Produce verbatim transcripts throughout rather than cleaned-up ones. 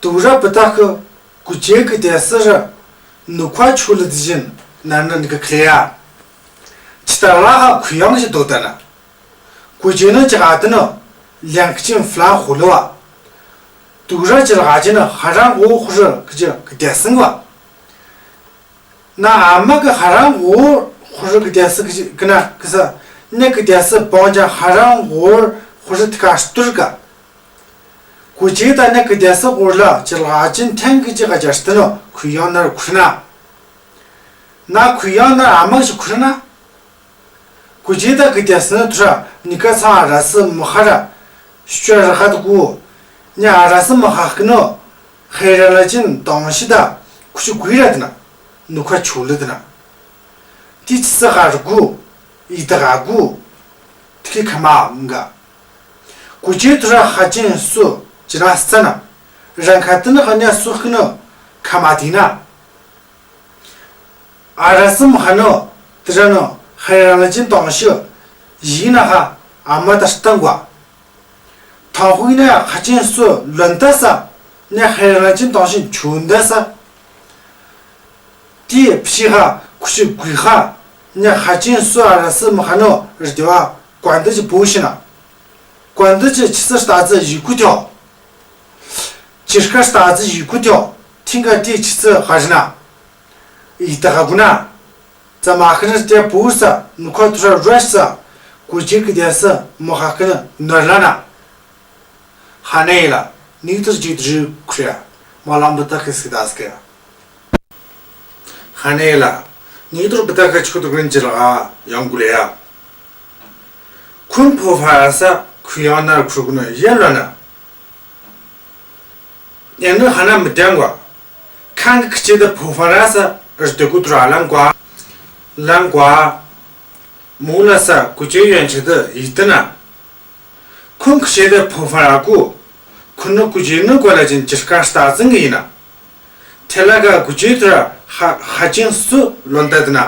དུག་ར་བུ་ཏ་ཁི་གུ་ཅེ་གི་ཏེ་སི་ར་ནུ་ཁ་ཆུ་ལི་དི་ཞིན་ན་ནི་ནི་གི་ཁི་ལེ་ཡ། ཅི་ཏ་ལ་ཧ་ཁུ་ཡང་ཞིག་དོ་ཏ་ན། གུ་ཅེ་ནི་ཅི་ག་ཏི་ནི་ལེང་ཁི་ཅིན་ཕི་ལ་ཧུ་ལི་བ། དུག་ར་ཅི་ལ་ག་ཅི་ནི་ཧ་རང་གོ་ཧུ་རི་གི་ཅི་གི་ཏེ་སི་ང་བ། ན་ཨ་མ་གི་ཧ་རང་གོ་ཧུ་རི་གི་ཏེ་སི་གི་ཅི་གི་ན་གི་ས་ནི་གི་ཏེ་སི་བོང་ཅང་ཧ་རང་གོ་ཧུ་རི་ཏི་ཀ་སྟུར་ག། གུ་ཅེ་ཏ་ནི་གི་ཏེ་སི་གོ་ལ་ཅི་ལ་ག་ཅི་ཐེང་གི་ཅི་ག་ཅར་སྟི་ནི་ཁུ་ཡང་ན་ར་ཁུ་ན། ན་ཁུ་ཡང་ན་ཨ་མ་ཞིག་ཁུ་ན། གུ་ཅེ་ཏ་གི་ཏེ་སི་ནི་ཐུ་ར་ནི་ཀ་ཚང་ཨ་ར་སི་མི་ཧ་ར་ཤུ་ཅ་ར་ཧ་ཏུ་གུ། ནི་ཨ་ར་སི་མི་ཧ་ཁི་ནི་ཧེ་ར་ལ་ཅིན་ཏོང་ཤི་ཏ་ཁུ་ཤི་གུ་ར་ཏི་ན་ནུ་ཁ་ཆུ་ལི་ཏི་ན། ཏི་ཅི་སི་ཧ་རུ་གུ་ཡི་ཏ་ཧ་གུ་ཏི་ཁི་ཁ་མ་འང་ག། གུ་ཅེ་ཐུ་ར་ཧ་ཅིན་སུ་ཅི་ན་སི་ན་རང་ཁ་ཏི་ནི་ཧ་ནི་སུ་ཁི་ནི་ཁ་མ་ཏི་ན། ཨ་ར་སི་མི་ཧ་ནི་ཏི་ར་ནི་ཧེ་ར་ལ་ཅིན་ཏོང་ཤི་ཡི་ན་ཧ་ཨ་མ་ཏ་སྟང་གོ། ཐང་ཧུ་ཡི་ན་ཧ་ཅིན་སུ་ལོན་ཏ་ས་ནི་ཧེ་ར་ལ་ཅིན་ཏོང་ཤི་ཆུ་ཏ་ས། ཏི་ཕི་ཧ་ཁུ་ཤི་གུ་ཧ་ནི་ཧ་ཅིན་སུ་ཨ་ར་སི་མི་ཧ་ནི་རི་ཏེ་བ་གོན་ཏི་ཅི་བོ་ཤི་ན། གོན་ཏི་ཅི་ཆི་སི་སྟ་ཙི་ཡི་གུ་ཏོ། ཅི་ཤ་སྟ་ཙི་ཡི་གུ་ཏོ། ཐིང་ག་ཏི་ཆི་སི་ཧ་རི་ན། ཡི་ཏ་ཧ་གུ་ན། ཙ་མ་ཁི་ནི་ཏེ་བུ་ས་ནུ་ཁ་ཐུ་ར་ར་ཤ་ས་གུ་ཅེ་གི་ཏེ་སི་མི་ཧ་ཁི་ནི་ནོར་ལ་ན། ཧ་ནེ་ལ་ནི་ཏུ་ཅི་ཏུ་རི་ཁུ་ར་མ་ལང་བུ་ཏ་ཁི་སི་ཏ་སི་ཀ། ཧ་ནེ་ལ་ནི་ཏུ་བུ་ཏ་ཁི་ཆུ་ཏུ་གུན་ཅི་ལ་ཡང་གུ་ལེ་ཡ། ཁུན་ཕོ་ཕ་ར་ས་ཁུ་ཡང་ན་ར་ཁུ་གུ་ནི་ཡ་ལ་ན། ཡང་ནི་ཧ་ན་མི་ཏང་གོ། ཁང་གི་ཁི་ཅེ་ཏ་ཕོ་ཕ་ར་ས་རི་ཏེ་གུ་ཏུ་ར་ལང་གོ། ལང་གོ། མུ་ལ་ས་གུ་ཅེ་ཡོན་ཆེ་ཏ་ཡི་ཏ་ན། ཁུན་ཁི་ཅེ་ཏ་ཕོ་ཕ་ར་གུ། ཁུ་ནི་གུ་ཅེ་ནི་གོ་ལ་ཅིན་ཅི་ཤ་སྟ་ཙི་ངི་ཡི་ན། ཐེ་ལ་ག་གུ་ཅེ་ཐུ་ར་ཧ་ཧ་ཅིན་སུ་ལོན་ཏ་ཏི་ན།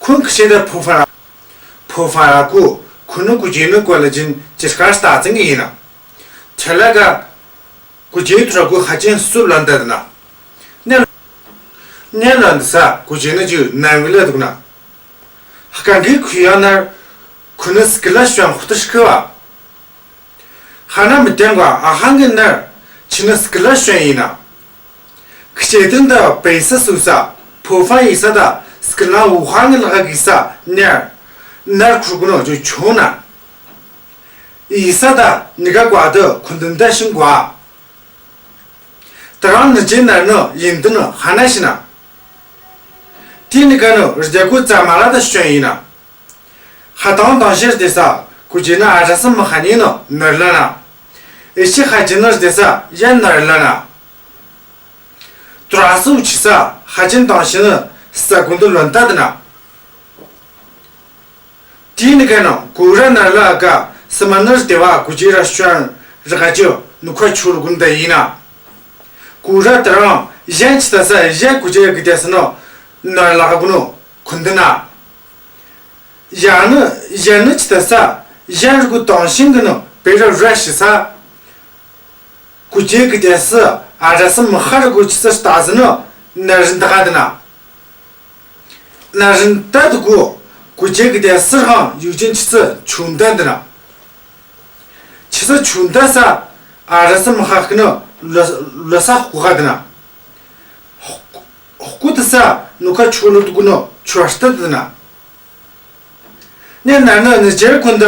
ཁུན་ཁི་ཅེ་ཏ་ཕོ་ཕ་ར། ཕོ་ཕ་ར་གུ་ཁུ་ནི་གུ་ཅེ་ནི་གོ་ལ་ཅིན་ཅི་ཤ་སྟ་ཙི་ངི་ཡི་ན། ཐེ་ལ་ག་གུ་ཅེ་ཐུ་ར་གུ་ཧ་ཅིན་སུ་ལོན་ཏ་ཏི་ན། ནེ་ནེ་ལོན་ཏ་ས་གུ་ཅེ་ནི་ཅི་ན་བི་ལ་དུག་ན། ཧ་ཀང་གི་ཁུ་ཡང་ན་ར་ཁུ་ནི་སི་ཀི་ལ་ཤོན་ཧུ་ཏུ་ཤི་ཁི་བ། ཧ་ན་མི་ཏང་གོ་ཨ་ཧང་གི་ན་ར་ཆི་ནི་སི་ཀི་ལ་ཤོན་ཡི་ན། ཁི་ཅེ་ཏིན་ཏ་པེ་ས་སུ་ས་ཕོ་ཕ་ཡི་ས་ཏ་སི་ཀི་ལ་ཝུ་ཧང་གི་ལ་གི་ས་ནེ་ན་ར་ཁུ་གུ་ནོ་ཅུ་ཆུ་ན། ཡི་ས་ཏ་ནི་ག་གོ་ཏ་ཁུན་ཏུན་ཏ་ཤིང་གོ། ཏ་རང་ནི་ཅི་ན་ར་ནི་ཡིན་ཏེ་ནི་ཧ་ན་ཤི་ན། ཏི་ནི་ག་ནི་རི་ཏེ་གུ་ཙ་མ་ལ་ཏ་ཤོན་ཡི་ན། ཧ་ཏང་ཏང་ཤེར་ཏེ་ས་གུ་ཅེ་ནི་ཨ་ར་སི་མི་ཧ་ནི་ནི་ནོར་ལ་ན། ཨེ་ཤི་ཧ་ཅིན་ནི་རི་ཏེ་ས་ཡ་ནོར་ལ་ན། ཏུ་ར་སུ་ཆི་ས་ཧ་ཅིན་ཏང་ཤེ་ནི་ས་གུན་ཏུ་ལོན་ཏ་ཏི་ན། ཏི་ནི་ག་ནི་གུ་ར་ན་ལ་ག་སི་མ་ནི་རི་ཏེ་བ་གུ་ཅེ་ར་ཤོན་རི་ག་ཅི་ནུ་ཁ་ཆུ་རུ་གུན་ཏ་ཡི་ན། གུ་ར་ཏ་རང་ཡན་ཆི་ཏ་ས་ཡ་གུ་ཅེ་གི་ཏེ་སི་ནི་ནོར་ལ་ག་གུ་ནི་ཁུན་ཏི་ན། ཡ་ནི་ཡ་ནི་ཆི་ཏ་ས་ཡན་རུ་གུ་ཏང་ཤིང་གི་ནི་པེ་ར་ར་ཤི་ས། གུ་ཅེ་གི་ཏེ་སི་ཨ་ར་སི་མི་ཧ་རུ་གུ་ཆི་ས་ཏ་སི་ནི་ན་རིན་ཏ་ག་ཏི་ན། ན་རིན་ཏ་ཏུ་གུ་གུ་ཅེ་གི་ཏེ་སི་ཧང་ཡུ་ཅིན་ཆི་ས་ཆུན་ཏ་ཏི་ན། ཆི་ས་ཆུན་ཏ་ས་ཨ་ར་སི་མི་ཧ་ཁི་ནི་ལོ་ལོ་ས་ཧུ་ག་ཏི་ན། ཧུ་ཧུ་གུ་ཏི་ས་ནུ་ཁ་ཆུ་ལུ་ཏུ་གུ་ནི་ཆུ་ཨ་སྟ་ཏི་ན། ནེ་ན་ནི་ནི་ཇེ་ར་གུན་ཏ་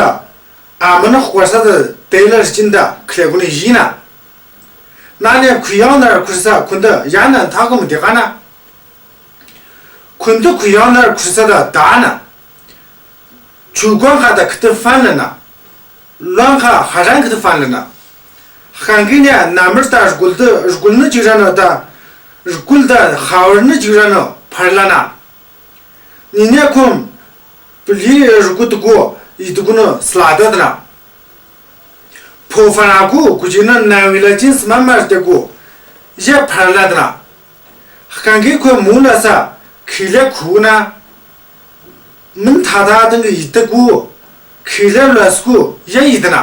ཨ་མ་ནི་ཧུ་ག་ས་ཏ་ཏེ་ལ་རི་ཅིན་ཏ་ཁི་ལེ་གུན་ནི་ཡི་ན། ན་ནེ་ཁུ་ཡང་ན་ར་ཁུ་ས་གུན་ཏ་ཡ་ན་ཐ་གུ་མི་ཏེ་ག་ན། གུན་ཏ་ཁུ་ཡང་ན་ར་ཁུ་ས་ཏ་ཏ་ན། ཆུ་གོན་ཁ་ཏ་ཁི་ཏི་ཕན་ལ་ན། ལོན་ཁ་ཧ་རང་ཁི་ཏི་ཕན་ལ་ན། ཧ་ཀང་གི་ནེ་ན་མི་ར་ཏ་རུ་གུལ་ཏ་རུ་གུལ་ནི་ཅིག་ར་ནི་ཏ། རུ་གུལ་ཏ་ཧ་བར་ནི་ཅིག་ར་ནི་ཕར་ལ་ན། ནི་ནེ་ཁོམ་པི་ལི་རུ་གུལ་ཏུ་གུ་ཡི་ཏུ་གུ་ནི་སི་ལ་ཏ་ཏི་ན། ཕོ་ཕ་ར་གུ་གུ་ཅེ་ནི་ན་བི་ལ་ཅིན་སི་མ་མ་རི་ཏེ་གུ་ཡ་ཕར་ལ་ཏི་ན། ཧ་ཀང་གི་ཁོ་མུ་ལ་ས་ཁི་ལེ་ཁུ་ན། མིན་ཐ་ཐ་ཏང་གི་ཡི་ཏེ་གུ་ཁི་ལེ་ལ་སི་གུ་ཡ་ཡི་ཏི་ན།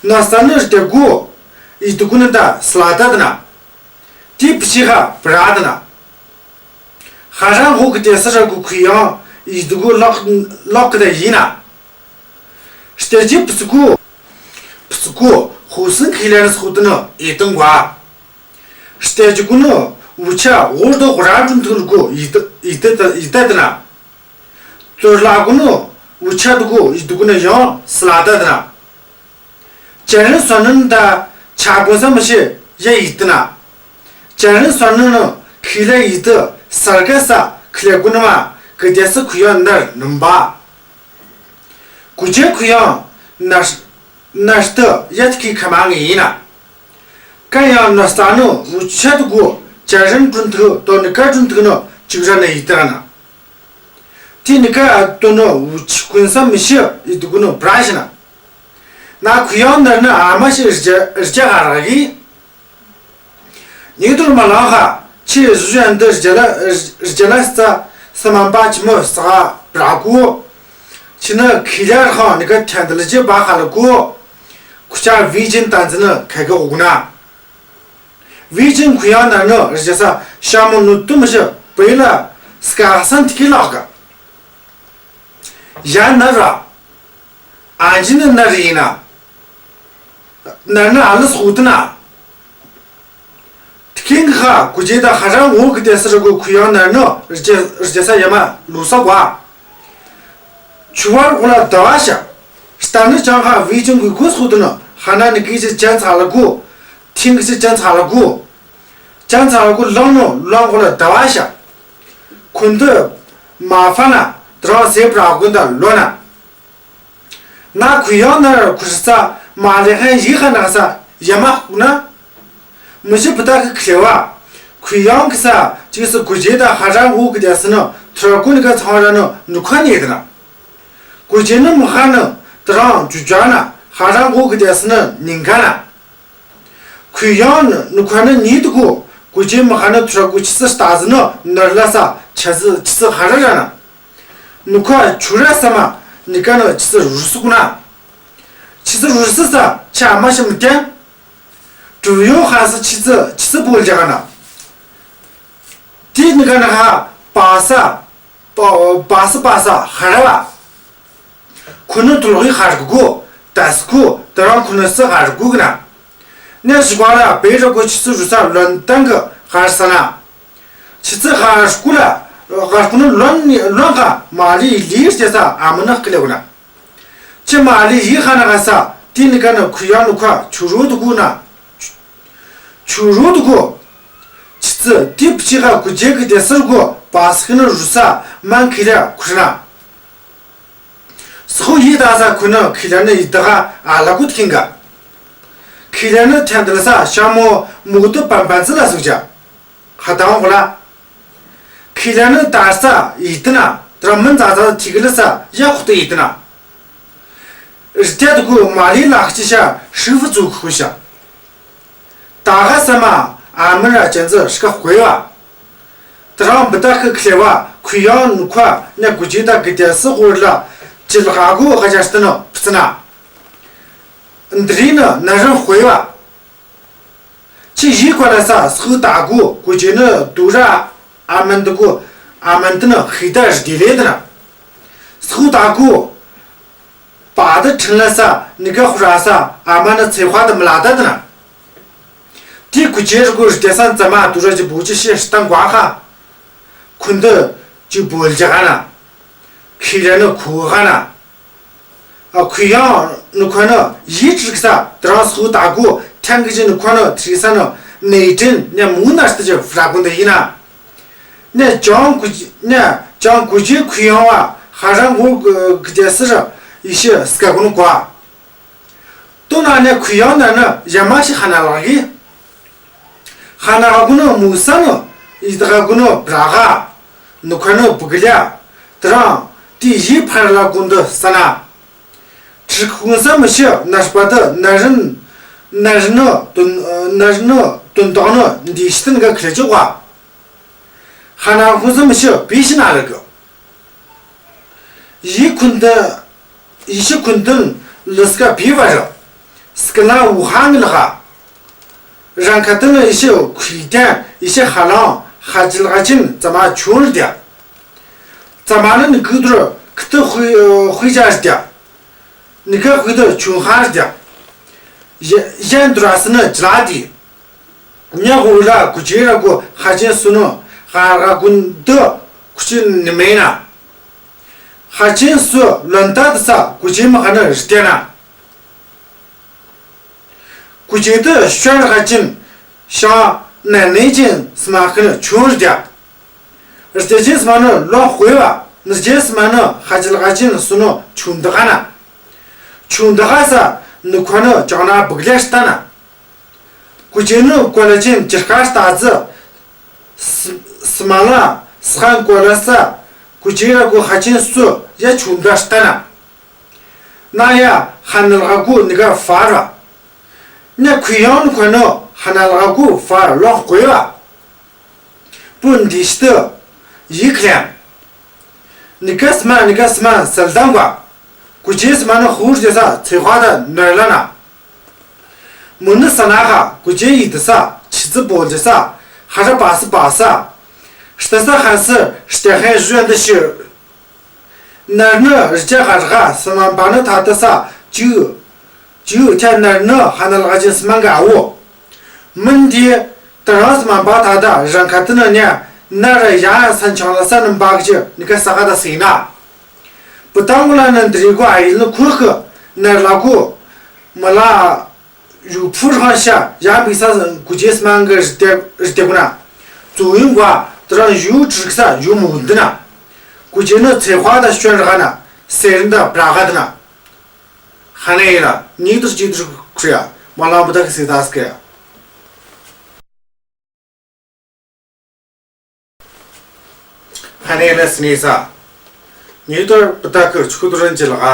ན་ས་ནི་རི་ཏེ་གུ་ ཡིད་དུ་གུན་ད་སླ་ད་དི་ན། ཏི་པི་ཅི་ཧ་བྲ་དི་ན། ཧ་རང་ཧོ་གི་ཏེ་སི་ར་གུ་ཁུ་ཡང་ཡིད་དུ་གུ་ལོག་ལོག་གི་ད་ཡིན་ན། སྟེ་ཅི་པི་ཙི་གུ། པི་ཙི་གུ་ཧུ་སིན་ཁི་ལེ་རི་སི་ཧུ་དི་ན་ཡིད་དུ་གུ་ཨ། སྟེ་ཅི་གུ་ནི་ཝུ་ཆ་ཧོར་དོ་ཧོ་ར་དྲུན་ཐུ་གུ་ཡིད་དུ་ཡིད་དུ་ཡིད་དུ་དི་ན། ཏོར་ལ་གུ་ནི་ཝུ་ཆ་དུ་གུ་ཡིད་དུ་གུ་ནི་ཡང་སླ་ད་དི་ན། ཅ་རིན་སོ་ནན་ད་ཆ་གོ་ས་མི་ཤེས་ཡ་ཡིད་དི་ན། ཅ་རིན་སོ་ནན་ནི་ཁི་ལེ་ཡིད་དུ་སར་ཀ་ས་ཁི་ལེ་གུ་ནི་མ་གི་ཏེ་སི་ཁུ་ཡང་ནར་ནུམ་པ། གུ་ཅེ་ཁུ་ཡང་ནར་ནར་ཏི་ཡ་ཏི་ཁི་ཁ་མ་ངེ་ཡིན་ན། ཀ་ཡང་ནོ་ས་ནི་ཝུ་ཆ་དུ་གུ་ཅ་རིན་དྲུན་ཐུ་དོ་ནི་ཀ་དྲུན་ཐུ་ནི་ཅིག་ར་ནི་ཡིད་དི་ར་ན། ཏི་ནི་ཀ་ཨ་དོ་ནི་ཝུ་ཆ་གོ་ས་མི་ཤེས་ཡིད་དུ་གུ་ནི་བྲ་ཤི་ན། ན་ཁུ་ཡང་ནར་ནི་ཨ་མ་ཤི་རི་ཅ་རི་ཅ་ཧ་ར་གི། ཉི་དུར་མ་ལང་ཧ་ཆི་ཟུ་ཡན་དི་རི་ཅ་ལ་རི་ཅ་ལ་ས་ས་མ་པ་ཅི་མོ་ས་བྲ་གུ། ཆི་ན་ཁི་ལེ་ར་ཧང་ནི་ཀ་ཐན་དི་ལི་ཅི་བ་ཧ་ལ་གུ། ཁུ་ཆ་བི་ཅིན་ཏན་ཙི་ནི་ཁ་གི་འོ་གུ་ན། བི་ཅིན་ཁུ་ཡང་ནར་ནི་རི་ཅ་ས་ཤ་མོ་ནུ་ཏུ་མི་ཤི་པེ་ལ་སྐ་སན་ཏི་ཁི་ལག་ག། ཡ་ནར་ར། ཨན་ཇི་ནི་ནར་ཡིན་ན། ནར་ནི་ཨ་ལི་སུ་ཏི་ན། ཏི་ཁིང་ཁ་གུ་ཅེ་ད་ཧ་རང་འོ་གི་ཏེ་སི་ར་གུ་ཁུ་ཡང་ནར་ནི་རི་ཅ་རི་ཅ་ས་ཡ་མ་ལུ་ས་གོ་ཨ། ཆུ་བར་གོ་ལ་ཟླ་བ་ཤ། སྟན་ནི་ཅང་ཧ་བི་ཅིང་གི་གུ་སུ་ཏི་ན་ཧ་ན་ནི་གི་ཅི་ཅན་ཚ་ལ་གུ། ཐིང་གི་ཅི་ཅན་ཚ་ལ་གུ། ཅན་ཚ་ལ་གུ་ལང་ནོ་ལང་གོ་ལ་ཟླ་བ་ཤ། ཁུན་ཏུ་མ་ཕ་ན་དྲང་སེ་བྲ་གུན་ད་ལོ་ན། ན་ཁུ་ཡང་ནར་ཁུ་ས་མ་ལེ་ཧན་ཡི་ཧ་ན་ས་ཡ་མ་ཧུ་ན། མི་ཤི་བུ་ད་གི་ཁེ་བ། ཁུ་ཡང་གི་ས་ཅིག་སི་གུ་ཅེ་ད་ཧ་རང་འོ་གི་ཏེ་སི་ནི་ཐུར་གུ་ནི་ག་ཚང་ར་ནི་ནུ་ཁ་ནི་ཡེ་དི་ན། གུ་ཅེ་ནི་མི་ཧ་ནི་དྲང་ཇུ་ཇ་ན་ཧ་རང་འོ་གི་ཏེ་སི་ནི་ཉིན་ཁ་ན། ཁུ་ཡང་ནི་ནུ་ཁ་ནི་ཉིད་དུ་གུ་གུ་ཅེ་མི་ཧ་ནི་ཐུར་གུ་ཆི་སི་ལྟ་ཟི་ནི་ནར་ལ་ས་ཆ་ཟི་ཆི་སི་ཧ་ར་ར་ན། ནུ་ཁ་ཆུ་ར་ས་མ་ནི་ཀ་ནི་ཆི་སི་རུ་སུ་གུ་ན། ཆི་སི་རུ་སུ་ས་ཆ་མ་ཤི་མི་ཀྱང་། གྲུ་ཡོ་ཧ་སི་ཆི་སི་ཆི་སི་བོལ་ཇ་ག་ན། ཏི་ནི་ཀ་ནི་ཧ་པ་ས་པ་པ་སི་པ་ས་ཧ་ར་བ། ཁུ་ནི་ཐུར་གི་ཧ་ར་གུ་ད་སི་གུ་དྲང་ཁུ་ནི་སི་ཧ་ར་གུ་གི་ན། ནེ་ཞི་ག་ལ་པེ་ར་གོ་ཆི་སི་རུ་ས་ལོན་ཏང་གི་ཧ་ར་ས་ན། ཆི་སི་ཧ་ར་གུ་ལ་ཧ་ར་གུ་ནི་ལོན་ལོན་ག་མ་ལི་ལི་ཅེ་ས་ཨ་མ་ནི་ཀི་ལེ་གུ་ན། ཆི་མ་ལི་ཡི་ཧ་ན་ག་ས་ཏི་ནི་ཀ་ནི་ཁུ་ཡང་ནུ་ཁ་ཆུ་རུ་དུ་གུ་ན། ཆུ་རུ་དུ་གུ། ཆི་ཙི་ཏི་པི་ཅི་ཧ་གུ་ཅེ་གི་ཏེ་སི་ར་གུ་པ་སི་ཁི་ནི་རུ་ས་མན་ཁི་ལེ་ཁུ་ན། སི་ཧུ་ཡི་ད་ས་ཁུ་ནི་ཁི་ལེ་ནི་ཡི་ད་ཧ་ཨ་ལ་གུ་ཏི་ཁིང་ག། ཁི་ལེ་ནི་ཐན་ཏི་ལ་ས་ཤ་མོ་མུ་དུ་པན་པན་ཙི་ལ་སུ་ཅ། ཧ་ཏང་གོ་ལ། ཁི་ལེ་ནི་ད་ས་ཡི་ཏི་ན་དྲ་མིན་ཛ་ཛ་ཐི་གི་ལ་ས་ཡ་ཁུ་ཏི་ཡི་ཏི་ན། རི་ཏ་དུ་གུ་མ་ལི་ལག་ཅི་ཤ་ཧྲི་ཧྥུ་ཙུ་ཁུ་ཤ། ད་ག་ས་མ་ཨ་མི་ར་ཅན་ཙི་ཤི་ཀ་ཧུའེ་བ། དྲང་བི་ཏ་ཁི་ཁི་ལེ་བ་ཁུ་ཡང་ནུ་ཁ་ནེ་གུ་ཅི་ད་གི་ཏེ་སི་ཧོར་ལ་ཅི་ལ་ག་གུ་ཧ་ཅ་སྟི་ནོ་ཕི་ཙི་ན། འདི་རི་ནི་ན་རང་ཧུའེ་བ། ཅི་ཡི་ཁོ་ན་ས་སུ་ད་གུ་གུ་ཅི་ནི་དུ་ར་ཨ་མན་དུ་གུ་ཨ་མན་དུ་ནི་ཧི་ད་རི་དི་ལེ་དི་ན། སུ་ད་གུ་པ་དི་ཁྲིན་ལ་ས་ནི་ག་ཧུ་ར་ས་ཨ་མ་ནི་ཚེ་ཧ་དི་མི་ལ་ད་དི་ན། ཏི་གུ་ཅི་རི་གུ་རི་ཏེ་སན་ཙ་མ་དུ་ར་ཅི་བུ་ཅི་ཤེ་ཤི་ཏང་གོ་ཧ། ཁུན་དི་ཅི་བོལ་ཇ་ག་ན། ཁི་ར་ནི་ཁུ་ག་ན། ཨ་ཁུ་ཡང་ནུ་ཁ་ནི་ཡི་ཅིག་ས་དྲང་སུ་ད་གུ་ཐང་གི་ཅི་ནུ་ཁ་ནི་ཐི་ས་ནི་ནེ་ཏྲིན་ནེ་མུ་ན་སྟི་ཅི་ཧྥ་ར་གུན་དི་ཡིན་ན། ནེ་ཅང་གུ་ཅི་ནེ་ཅང་གུ་ཅི་ཁུ་ཡང་བ་ཧ་རང་གུ་གི་ཏེ་སི་ར་ཡི་ཤི་སྐ་གུན་གོ། ཏོ་ན་ནེ་ཁུ་ཡང་ན་ནི་ཡ་མ་ཤི་ཧ་ན་ལག་གི། ཧ་ན་ག་གུན་ནི་མུ་ས་ནི་ཡི་ད་ག་གུན་ནི་བྲ་ག། ནུ་ཁ་ནི་བུ་གི་ལ་དྲང་ཏི་ཡི་ཕར་ལ་གུན་དི་ས་ན། ཁྲི་ཁུང་ས་མི་ཤི་ནར་པ་དི་ནར་རིན་ནར་རིན་ནི་དུན་ནར་རིན་ནི་དུན་ཏོག་ནི་འདི་ཤི་ཏིན་ག་ཁི་ལེ་ཅོ་ག། ཧ་ན་ཁུང་ས་མི་ཤི་བི་ཤི་ན་ལ་གི། ཡི་ཁུན་ཏི་ཡི་ཤི་ཁུན་ཏིན་ལི་སྐ་བི་བ་རི། སྐ་ན་ཝུ་ཧ་ངི་ལ་ག། རང་ཁ་ཏུ་ནི་ཡེ་ཤེས་ཁུ་ཏན་ཡེ་ཤེས་ཧ་ལམ་ཧ་ཅི་ལ་ཧ་ཅིན་ཙ་མ་ཆུང་ར་དེ། ཙ་མ་ནི་ནི་གུ་དུར་ཁུ་ཏུ་ཧུ་ཧུ་ཅ་ར་དེ། ནི་ཀ་ཧུ་དུ་ཆུང་ཧ་ར་དེ། ཡ་ཡན་དུ་ར་སི་ནི་ཅི་ལ་དེ། ཉ་ཧུ་ལ་གུ་ཅི་ར་གུ་ཧ་ཅིན་སུ་ནི་ཧ་ར་གུན་དུ་གུ་ཅི་ནི་མེ་ན། ཧ་ཅིན་སུ་ལོན་ཏ་དུ་ས་གུ་ཅི་མ་ཧ་ནི་རི་ཏེ་ན། གུ་ཅི་དུ་ཤོན་ཧ་ཅིན་ཤ་ན་ནི་ཅིན་སི་མ་ཁ་ནི་ཆུང་ར་དེ། རི་ཏེ་ཅིན་སི་མ་ནི་ལོ་ཧུ་བ་ནི་ཅིན་སི་མ་ནི་ཧ་ཅི་ལ་ཧ་ཅིན་སུ་ནི་ཆུང་དུ་ཧ་ན། ཆུང་དུ་ཧ་ས་ནི་ཁོ་ནི་ཅང་ན་བུག་ལེ་ཤ་ཏ་ན། གུ་ཅི་ནི་ཀོ་ལ་ཅིན་ཅི་ཧ་ཤ་ཏ་ཙི། སི་སི་མ་ལ་སི་ཧན་ཀོ་ལ་ས་གུ་ཅི་ར་གུ་ཧ་ཅིན་སུ་ཡ་ཆུང་དུ་ཤ་ཏ་ན། ན་ཡ་ཧ་ནལ་ཧ་གུ་ནི་ག་ཧྥ་ར། ཉ་ཁུ་ཡང་ནི་ཁོ་ནི་ཧ་ནལ་ཧ་གུ་ཧྥ་ར་ལོ་ཧུ་བ། པུན་དི་ཤི་ཏུ་ཡིག་ལེན། ནི་ཀ་སི་མ་ནི་ཀ་སི་མ་སལ་དང་བ། གུ་ཅི་སི་མ་ནི་ཧུར་ཅེ་ས་ཚེ་ཧ་ད་ནར་ལ་ན། མུ་ནི་ས་ན་ཧ་གུ་ཅི་ཡི་དི་ས་ཆི་ཙི་བོ་ཅེ་ས་ཧ་ར་པ་སི་པ་ས། ཤི་ཏ་ས་ཧན་སི་ཤི་ཏ་ཧན་ཞུ་ཡན་དི་ཤི། ནར་ནི་རི་ཅ་ཧ་ར་ཧ་སི་མ་བ་ནི་ཐ་ཏི་ས་ཅི། ཅིའུ་ཁྱད་ནར་ནི་ཧ་ན་ལ་ཅིན་སི་མ་ག་འོ། མིན་དེ་ད་རང་སི་མ་བ་ཐ་ད་རང་ཁ་ཏུ་ན་ཉ་ནར་ཡ་སན་ཆང་ལ་ས་ནི་བ་གི་ཅི་ནི་ཀ་ས་ག་ད་སི་ན། བུ་ཏང་ལ་ནི་འདི་རི་གོ་ཨ་ཡིལ་ནི་ཁུ་ཁུ་ནར་ལ་གོ་མ་ལ་ཡུ་ཕུ་རང་ཤ་ཡ་བི་ས་གུ་ཅེ་སི་མ་གི་རི་ཏེ་རི་ཏེ་གོ་ན། ཙུ་ཡིན་གོ་ད་རང་ཡུ་ཅིག་ས་ཡུ་མུ་འདི་ན། གུ་ཅེ་ནི་ཚེ་ཧ་ད་ཤོན་ར་ན་སེ་རིན་ད་བྲ་ག་འདི་ན། ཧ་ནེ་ཡིན་ན་ཉིད་དུ་ཅི་དུ་ཁྲི་ཡ་མ་ལང་བུ་ད་གི་སི་ད་སི་ཀེ་ཡ། ཧ་ནེ་ལ་སི་ནི་ས། ཉིད་དུ་བུ་ད་གི་ཆུ་དུ་རིན་ཅི་ལ་ག་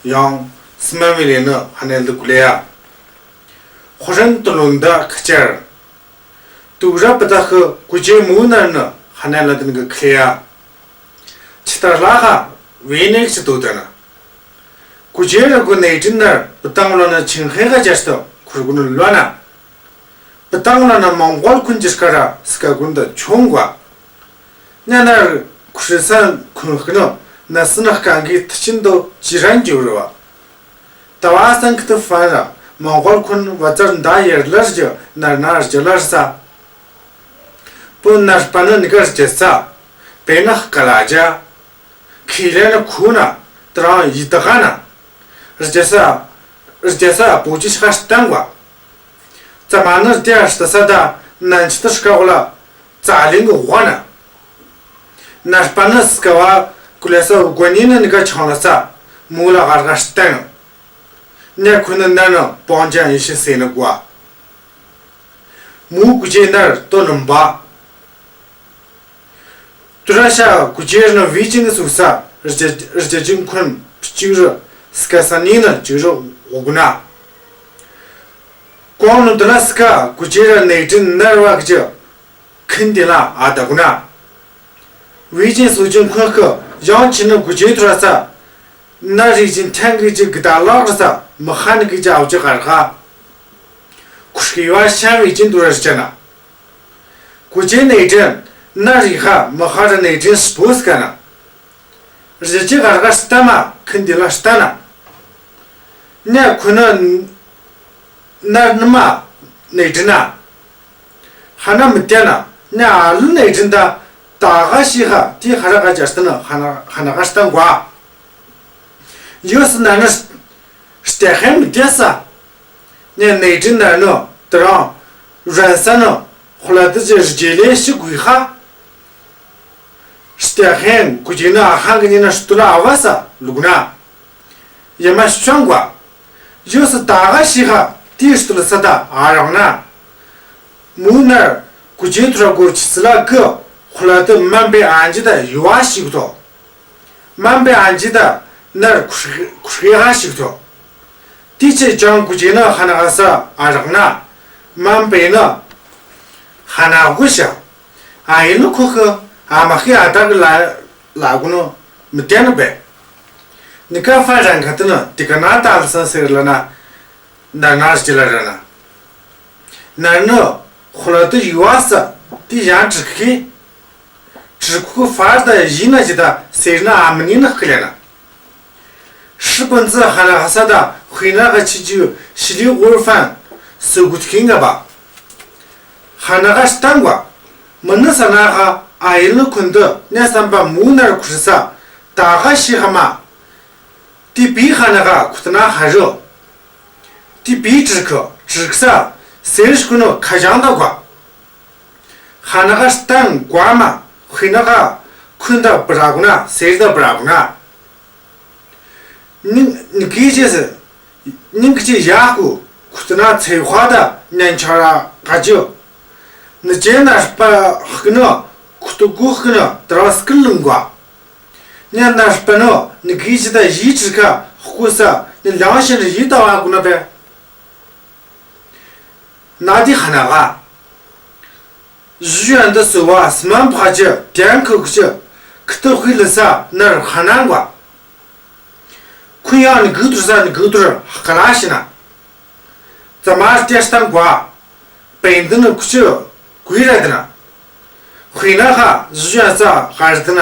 ཡང་སི་མ་མི་ལེ་ནི་ཧ་ནེ་ལ་དུ་གུ་ལེ་ཡ། ཧོ་རིན་དུ་ལུན་ད་ཁ་ཅར། དུག་ར་བུ་ད་ཁུ་གུ་ཅེ་མུ་ནར་ནི་ཧ་ནེ་ལ་དིན་གི་ཁི་ལེ་ཡ། ཆི་ཏར་ལ་ཧ་བེ་ནེ་ཆི་དུ་ད་ན། གུ་ཅེ་ར་གུ་ནེ་ཏིན་ནར་བུ་ཏང་ལོ་ན་ཆིང་ཧེ་ག་ཅར་སྟོ་ཁུར་གུ་ནུ་ལོ་ན། བུ་ཏང་ལོ་ན་མོང་གོལ་ཁུན་ཅི་སྐ་ར་སི་ཀ་གུན་ད་ཆུང་གོ། ཉ་ནར་ཁུ་ཧྲི་སན་ཁུན་ཧི་ནོ་ན་སི་ན་ཀ་གི་ཐི་ཆིན་དོ་ཅི་རན་གྱུར་བ། ཏ་བ་སན་ཁི་ཏི་ཧྥན་ར་མོང་གོལ་ཁུན་བ་ཙར་མདའ་ཡར་ལར་ཇི་ནར་ནར་ཇི་ལར་ས། པུ་ནར་པ་ནི་ནི་ཀར་ཇི་ས། པེ་ནག་ཀ་ལ་ཇ། ཁི་ལེ་ནི་ཁུ་ན་ཏ་རང་ཡི་ཏ་ག་ན། ཇི་ས་ཇི་ས་པུ་ཅི་ཤ་སྟན་བ། ཙ་མ་ནི་ཏེ་ཨ་ཤ་ཏ་ས་ད་ནན་ཅི་ཏ་ཤ་ཀ་བ་ལ། ཙ་ལིང་གི་ཝ་ན། ནར་པ་ནི་སི་ཀ་བ་ཀུ་ལེ་ས་ཝུ་གོ་ནི་ནི་ནི་ཀ་ཆང་ལ་ས་མུ་ལ་གར་ག་སྟན་ནོ། ནེ་ཁུ་ནི་ནར་ནི་པོང་ཅན་ཡི་ཤི་སེ་ནི་གོ། མུ་གུ་ཅེ་ནར་ཏོ་ནུམ་བ། ཏུ་ར་ཤ་གུ་ཅེ་ནི་བི་ཅིང་གི་སུ་ས་རི་ཅ་རི་ཅ་ཅིང་ཁུན་ཅིག་རི་སི་ཀ་ས་ནི་ནི་ཅིག་རི་ཝུ་གུ་ན། གོང་ནི་ཏུ་ར་སི་ཀ་གུ་ཅེ་ར་ནེ་ཏིན་ནར་བ་གི་ཅི། ཁིན་ཏེ་ལ་ཨ་ད་གུ་ན། བི་ཅིན་སུ་ཅིན་ཁོན་ཁི་ཡང་ཅི་ནི་གུ་ཅེ་ཐུ་ར་ས། ན་རི་ཅིན་ཐན་གི་ཅི་གི་ད་ལག་རི་ས་མི་ཧ་ནི་གི་ཅི་ཨའུ་ཅི་གར་ག། ཁུ་ཤི་བ་ཤན་བི་ཅིན་ཐུ་ར་ཤ་ན། གུ་ཅེ་ནེ་ཏིན་ན་རི་ཧ་མི་ཧ་ར་ནེ་ཏིན་སྤུ་སི་ཀ་ན། རི་ཅི་གར་ག་སྟ་མ་ཁིན་ཏེ་ལ་སྟ་ན། ཉ་ཁུ་ནི་ནར་ནི་མ་ནེ་ཏིན་ན། ཧ་ན་མི་ཏེ་ན་ཉ་ཨ་ལུ་ནེ་ཏིན་ད་ད་ག་ཤི་ཧ་ཏི་ཧ་ར་ག་ཅ་སྟ་ན་ཧ་ན་ཧ་ན་ག་སྟ་གོ། ཡོ་སི་ན་ནི་སྟེ་ཧེ་མི་ཏེ་ས། ཉ་ནེ་ཏིན་ན་ནོ་ཏ་རང་རན་ས་ནོ་ཧོ་ལ་ཏི་ཅི་རི་ཅི་ལེ་ཤི་གུ་ཧ། སྟེ་ཧེན་གུ་ཅི་ནི་ཨ་ཧང་གི་ནི་ན་སྟུ་ལ་ཨ་བ་ས་ལུག་ན། ཡ་མ་ཤང་གོ། ཡོ་སི་ད་ག་ཤི་ཧ་ཏི་སྟུ་ལ་ས་ད་ཨ་རང་ན། མུ་ནར་གུ་ཅི་ཐུ་ར་གོ་ཅི་སི་ལ་གི་ཧོ་ལ་ཏི་མན་པེ་ཨན་ཇི་ད་ཡུ་བ་ཤི་གུ་ཐོ། མན་པེ་ཨན་ཇི་ད་ནར་ཁུ་ཤི་ཧ་ཤི་གུ་ཐོ། ཏི་ཅི་ཅང་གུ་ཅི་ནི་ཧ་ན་ག་ས་ཨ་རང་ན། མན་པེ་ནི་ཧ་ན་གུ་ཤ། ཨ་ཡིན་ནི་ཁོ་ཁི་ཨ་མ་ཁི་ཨ་ད་གི་ལ་ལ་གུ་ནི་མི་ཏེ་ནི་བེ། ནི་ཀ་ཧྥ་རན་ཁ་ཏི་ནི་ཏི་ཀ་ན་ད་ལ་སན་སེར་ལ་ན་ན་ན་ཅི་ལ་ར་ན། ནར་ནི་ཧོ་ལ་ཏི་ཡུ་ཨ་སི་ཏི་ཡང་ཀྲི་ཁི། ཀྲི་ཁུ་ཕར་ད་ཡི་ན་ཇི་ད་སེར་ན་ཨ་མ་ནི་ནི་ཁི་ལེ་ན། ཧྲི་པན་ཙི་ཧ་ན་ཧ་ས་ད་ཧུའི་ན་ཧ་ཆི་ཇུ་ཤི་ལི་ཝོར་ཧྥན་སུ་གུ་ཐི་ཁིང་ག་བ། ཧ་ན་ཧ་སྟན་གོ། མི་ནི་ས་ན་ཧ་ཨ་ཡིན་ལི་ཁུན་ཏི་ནེ་སམ་པ་མུ་ནར་ཁུ་ཧྲི་ས་ད་ཧ་ཤི་ཧ་མ། ཏི་པི་ཧ་ན་ཧ་ཁུ་ཏི་ན་ཧ་རུ། ཏི་པི་ཀྲི་ཁུ་ཀྲི་ཁུ་ས་སེར་ཤི་ཁུ་ནི་ཁ་ཞང་ད་གོ། ཧ་ན་ཧ་སྟན་གོ་མ་ཧུའི་ན་ཧ་ཁུན་ད་བྲ་གུ་ན་སེར་ད་བྲ་གུ་ན། ནི་ནི་ཀི་ཅེ་སི་ནི་ཀི་ཅེ་ཡ་ཧུ་ཁུ་ཏི་ན་ཚེ་ཧ་ད་ཉན་ཆ་ར་ག་ཅི། ནི་ཅེ་ན་ཧྲི་པ་ཧུ་ནི་ཁུ་ཏུ་གུ་ཧུ་ནི་ཏ་ར་སྐུལ་ལུང་གོ། ཉན་ན་ཧྲི་པ་ནི་ནི་ཀི་ཅེ་ད་ཡི་ཀྲི་ཁུ་ཧུ་ས་ནི་ལང་ཤན་ཡི་ད་བ་གུ་ན་པེ། ན་དི་ཧ་ན་ཧ། ཞུ་ཡན་ད་སུ་བ་སི་མན་པ་ཅི་ཏན་ཁུ་ཁུ་ཅི་ཁུ་ཏུ་ཧུའི་ལི་ས་ནར་ཧ་ནང་གོ། ཁུ་ཡང་ནི་གུ་ཏུར་ས་ནི་གུ་ཏུར་ཧ་ཀ་ལ་ཤི་ན། ཙ་མ་ཏེ་སྟན་གོ། པེན་ཏི་ནི་ཁུ་ཅི་གུའི་ར་ཏི་ན། ཧུའི་ན་ཧ་ཞུ་ཡན་ས་ཧ་རི་ཏི་ན།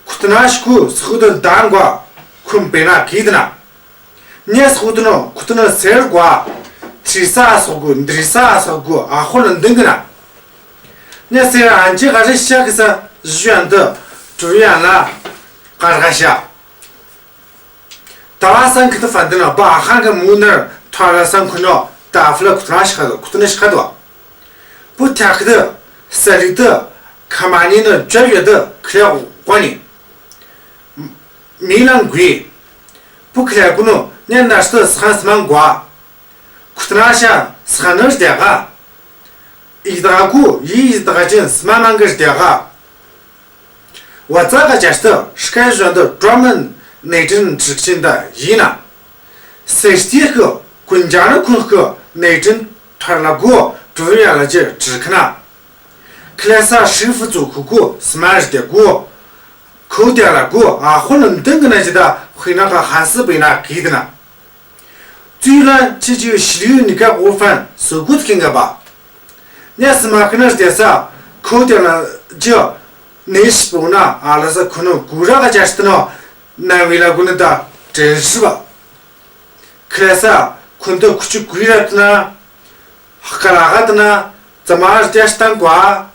ཁུ་ཏི་ན་ཤི་ཁུ་སི་ཧུ་ཏི་དང་གོ་ཁུམ་པེ་ན་གི་ཏི་ན། ཉེ་སི་ཧུ་ཏི་ནི་ཁུ་ཏི་ནི་སེར་གོ། ཐི་ས་སོག་གུ་འདི་ས་སོག་གུ་ཨ་ཧོ་ལ་འདིང་གི་ན། ཉེ་སེར་ཨན་ཅི་ག་རི་ཤ་གི་ས་ཞུ་ཡན་ཏི་ཀྲུ་ཡན་ལ་གར་ག་ཤ། ཏ་ལ་སང་ཁི་ཏི་ཧྥན་ཏི་ན་བ་ཧང་གི་མུ་ནར་ཐོ་ར་སང་ཁུ་ནོ་ཏ་ཧྥ་ལ་ཁུ་ཏི་ན་ཤི་ཁ་དོ་ཁུ་ཏི་ན་ཤི་ཁ་དོ། པུ་ཐ་ཁི་ཏི་ས་རི་ཏི་ཁ་མ་ནི་ནི་ཅོ་ཡོད་ཏི་ཁི་ལེ་གོ་ནི། མི་ལང་གུའི། པུ་ཁི་ལེ་གུ་ནོ་ཉན་ན་ཤི་ཏི་སི་ཁན་སི་མང་གོ། ཁུ་ཏི་ན་ཤ་སི་ཁན་ནི་ཏེ་ག། ཡི་ད་གུ་ཡི་ཡི་ད་ག་ཅན་སི་མ་མང་གི་ཏེ་ག། བ་ཙ་ག་ཅ་སྟི་སྐད་བཞིན་དུ་ཀྲོ་མན་ནེ་ཏྲིན་ཏྲིག་ཅིན་ད་ཡིན་ན། སེ་སྟི་ཁུ་ཀུན་ཇ་ནི་ཁུན་ཁུ་ནེ་ཏྲིན་ཐར་ལ་གུ་ཀྲུ་ཡ་ལ་ཅི་ཏྲིག་ཁ་ན། ཁི་ལེ་ས་ཧྲི་ཧྥུ་ཙུ་ཁུ་གུ་སི་མ་རི་ཏེ་གུ། ཁུ་ཏེ་ལ་གུ་ཨ་ཧོ་ལ་འདིང་གི་ན་ཅི་ད་ཧུའི་ན་ཁ་ཧན་སི་པེ་ན་གི་ཏི་ན། ཙུའི་ལ་ཅི་ཅི་ཤི་ལི་ནི་ཀ་གོ་ཧྥན་སུ་གུ་ཐི་ཁིང་ག་བ། ཉ་སི་མ་ཁི་ན་ཏེ་ས་ཁོ་ཏེ་ན་ཅི་ནེ་ཤི་པོ་ན་ཨ་ལ་ས་ཁུ་ནུ་གུ་ར་ག་ཅ་སྟི་ནོ་ན་བི་ལ་གུ་ནི་ད་ཏྲེ་ཤི་བ། ཁི་ལེ་ས་ཁུ་ནུ་ཁུ་ཅི་གུ་ར་ཏི་ན་ཧ་ཀ་ལ་ག་ཏི་ན་ཙ་མ་ར་ཏེ་སྟན་གོ་ཨ།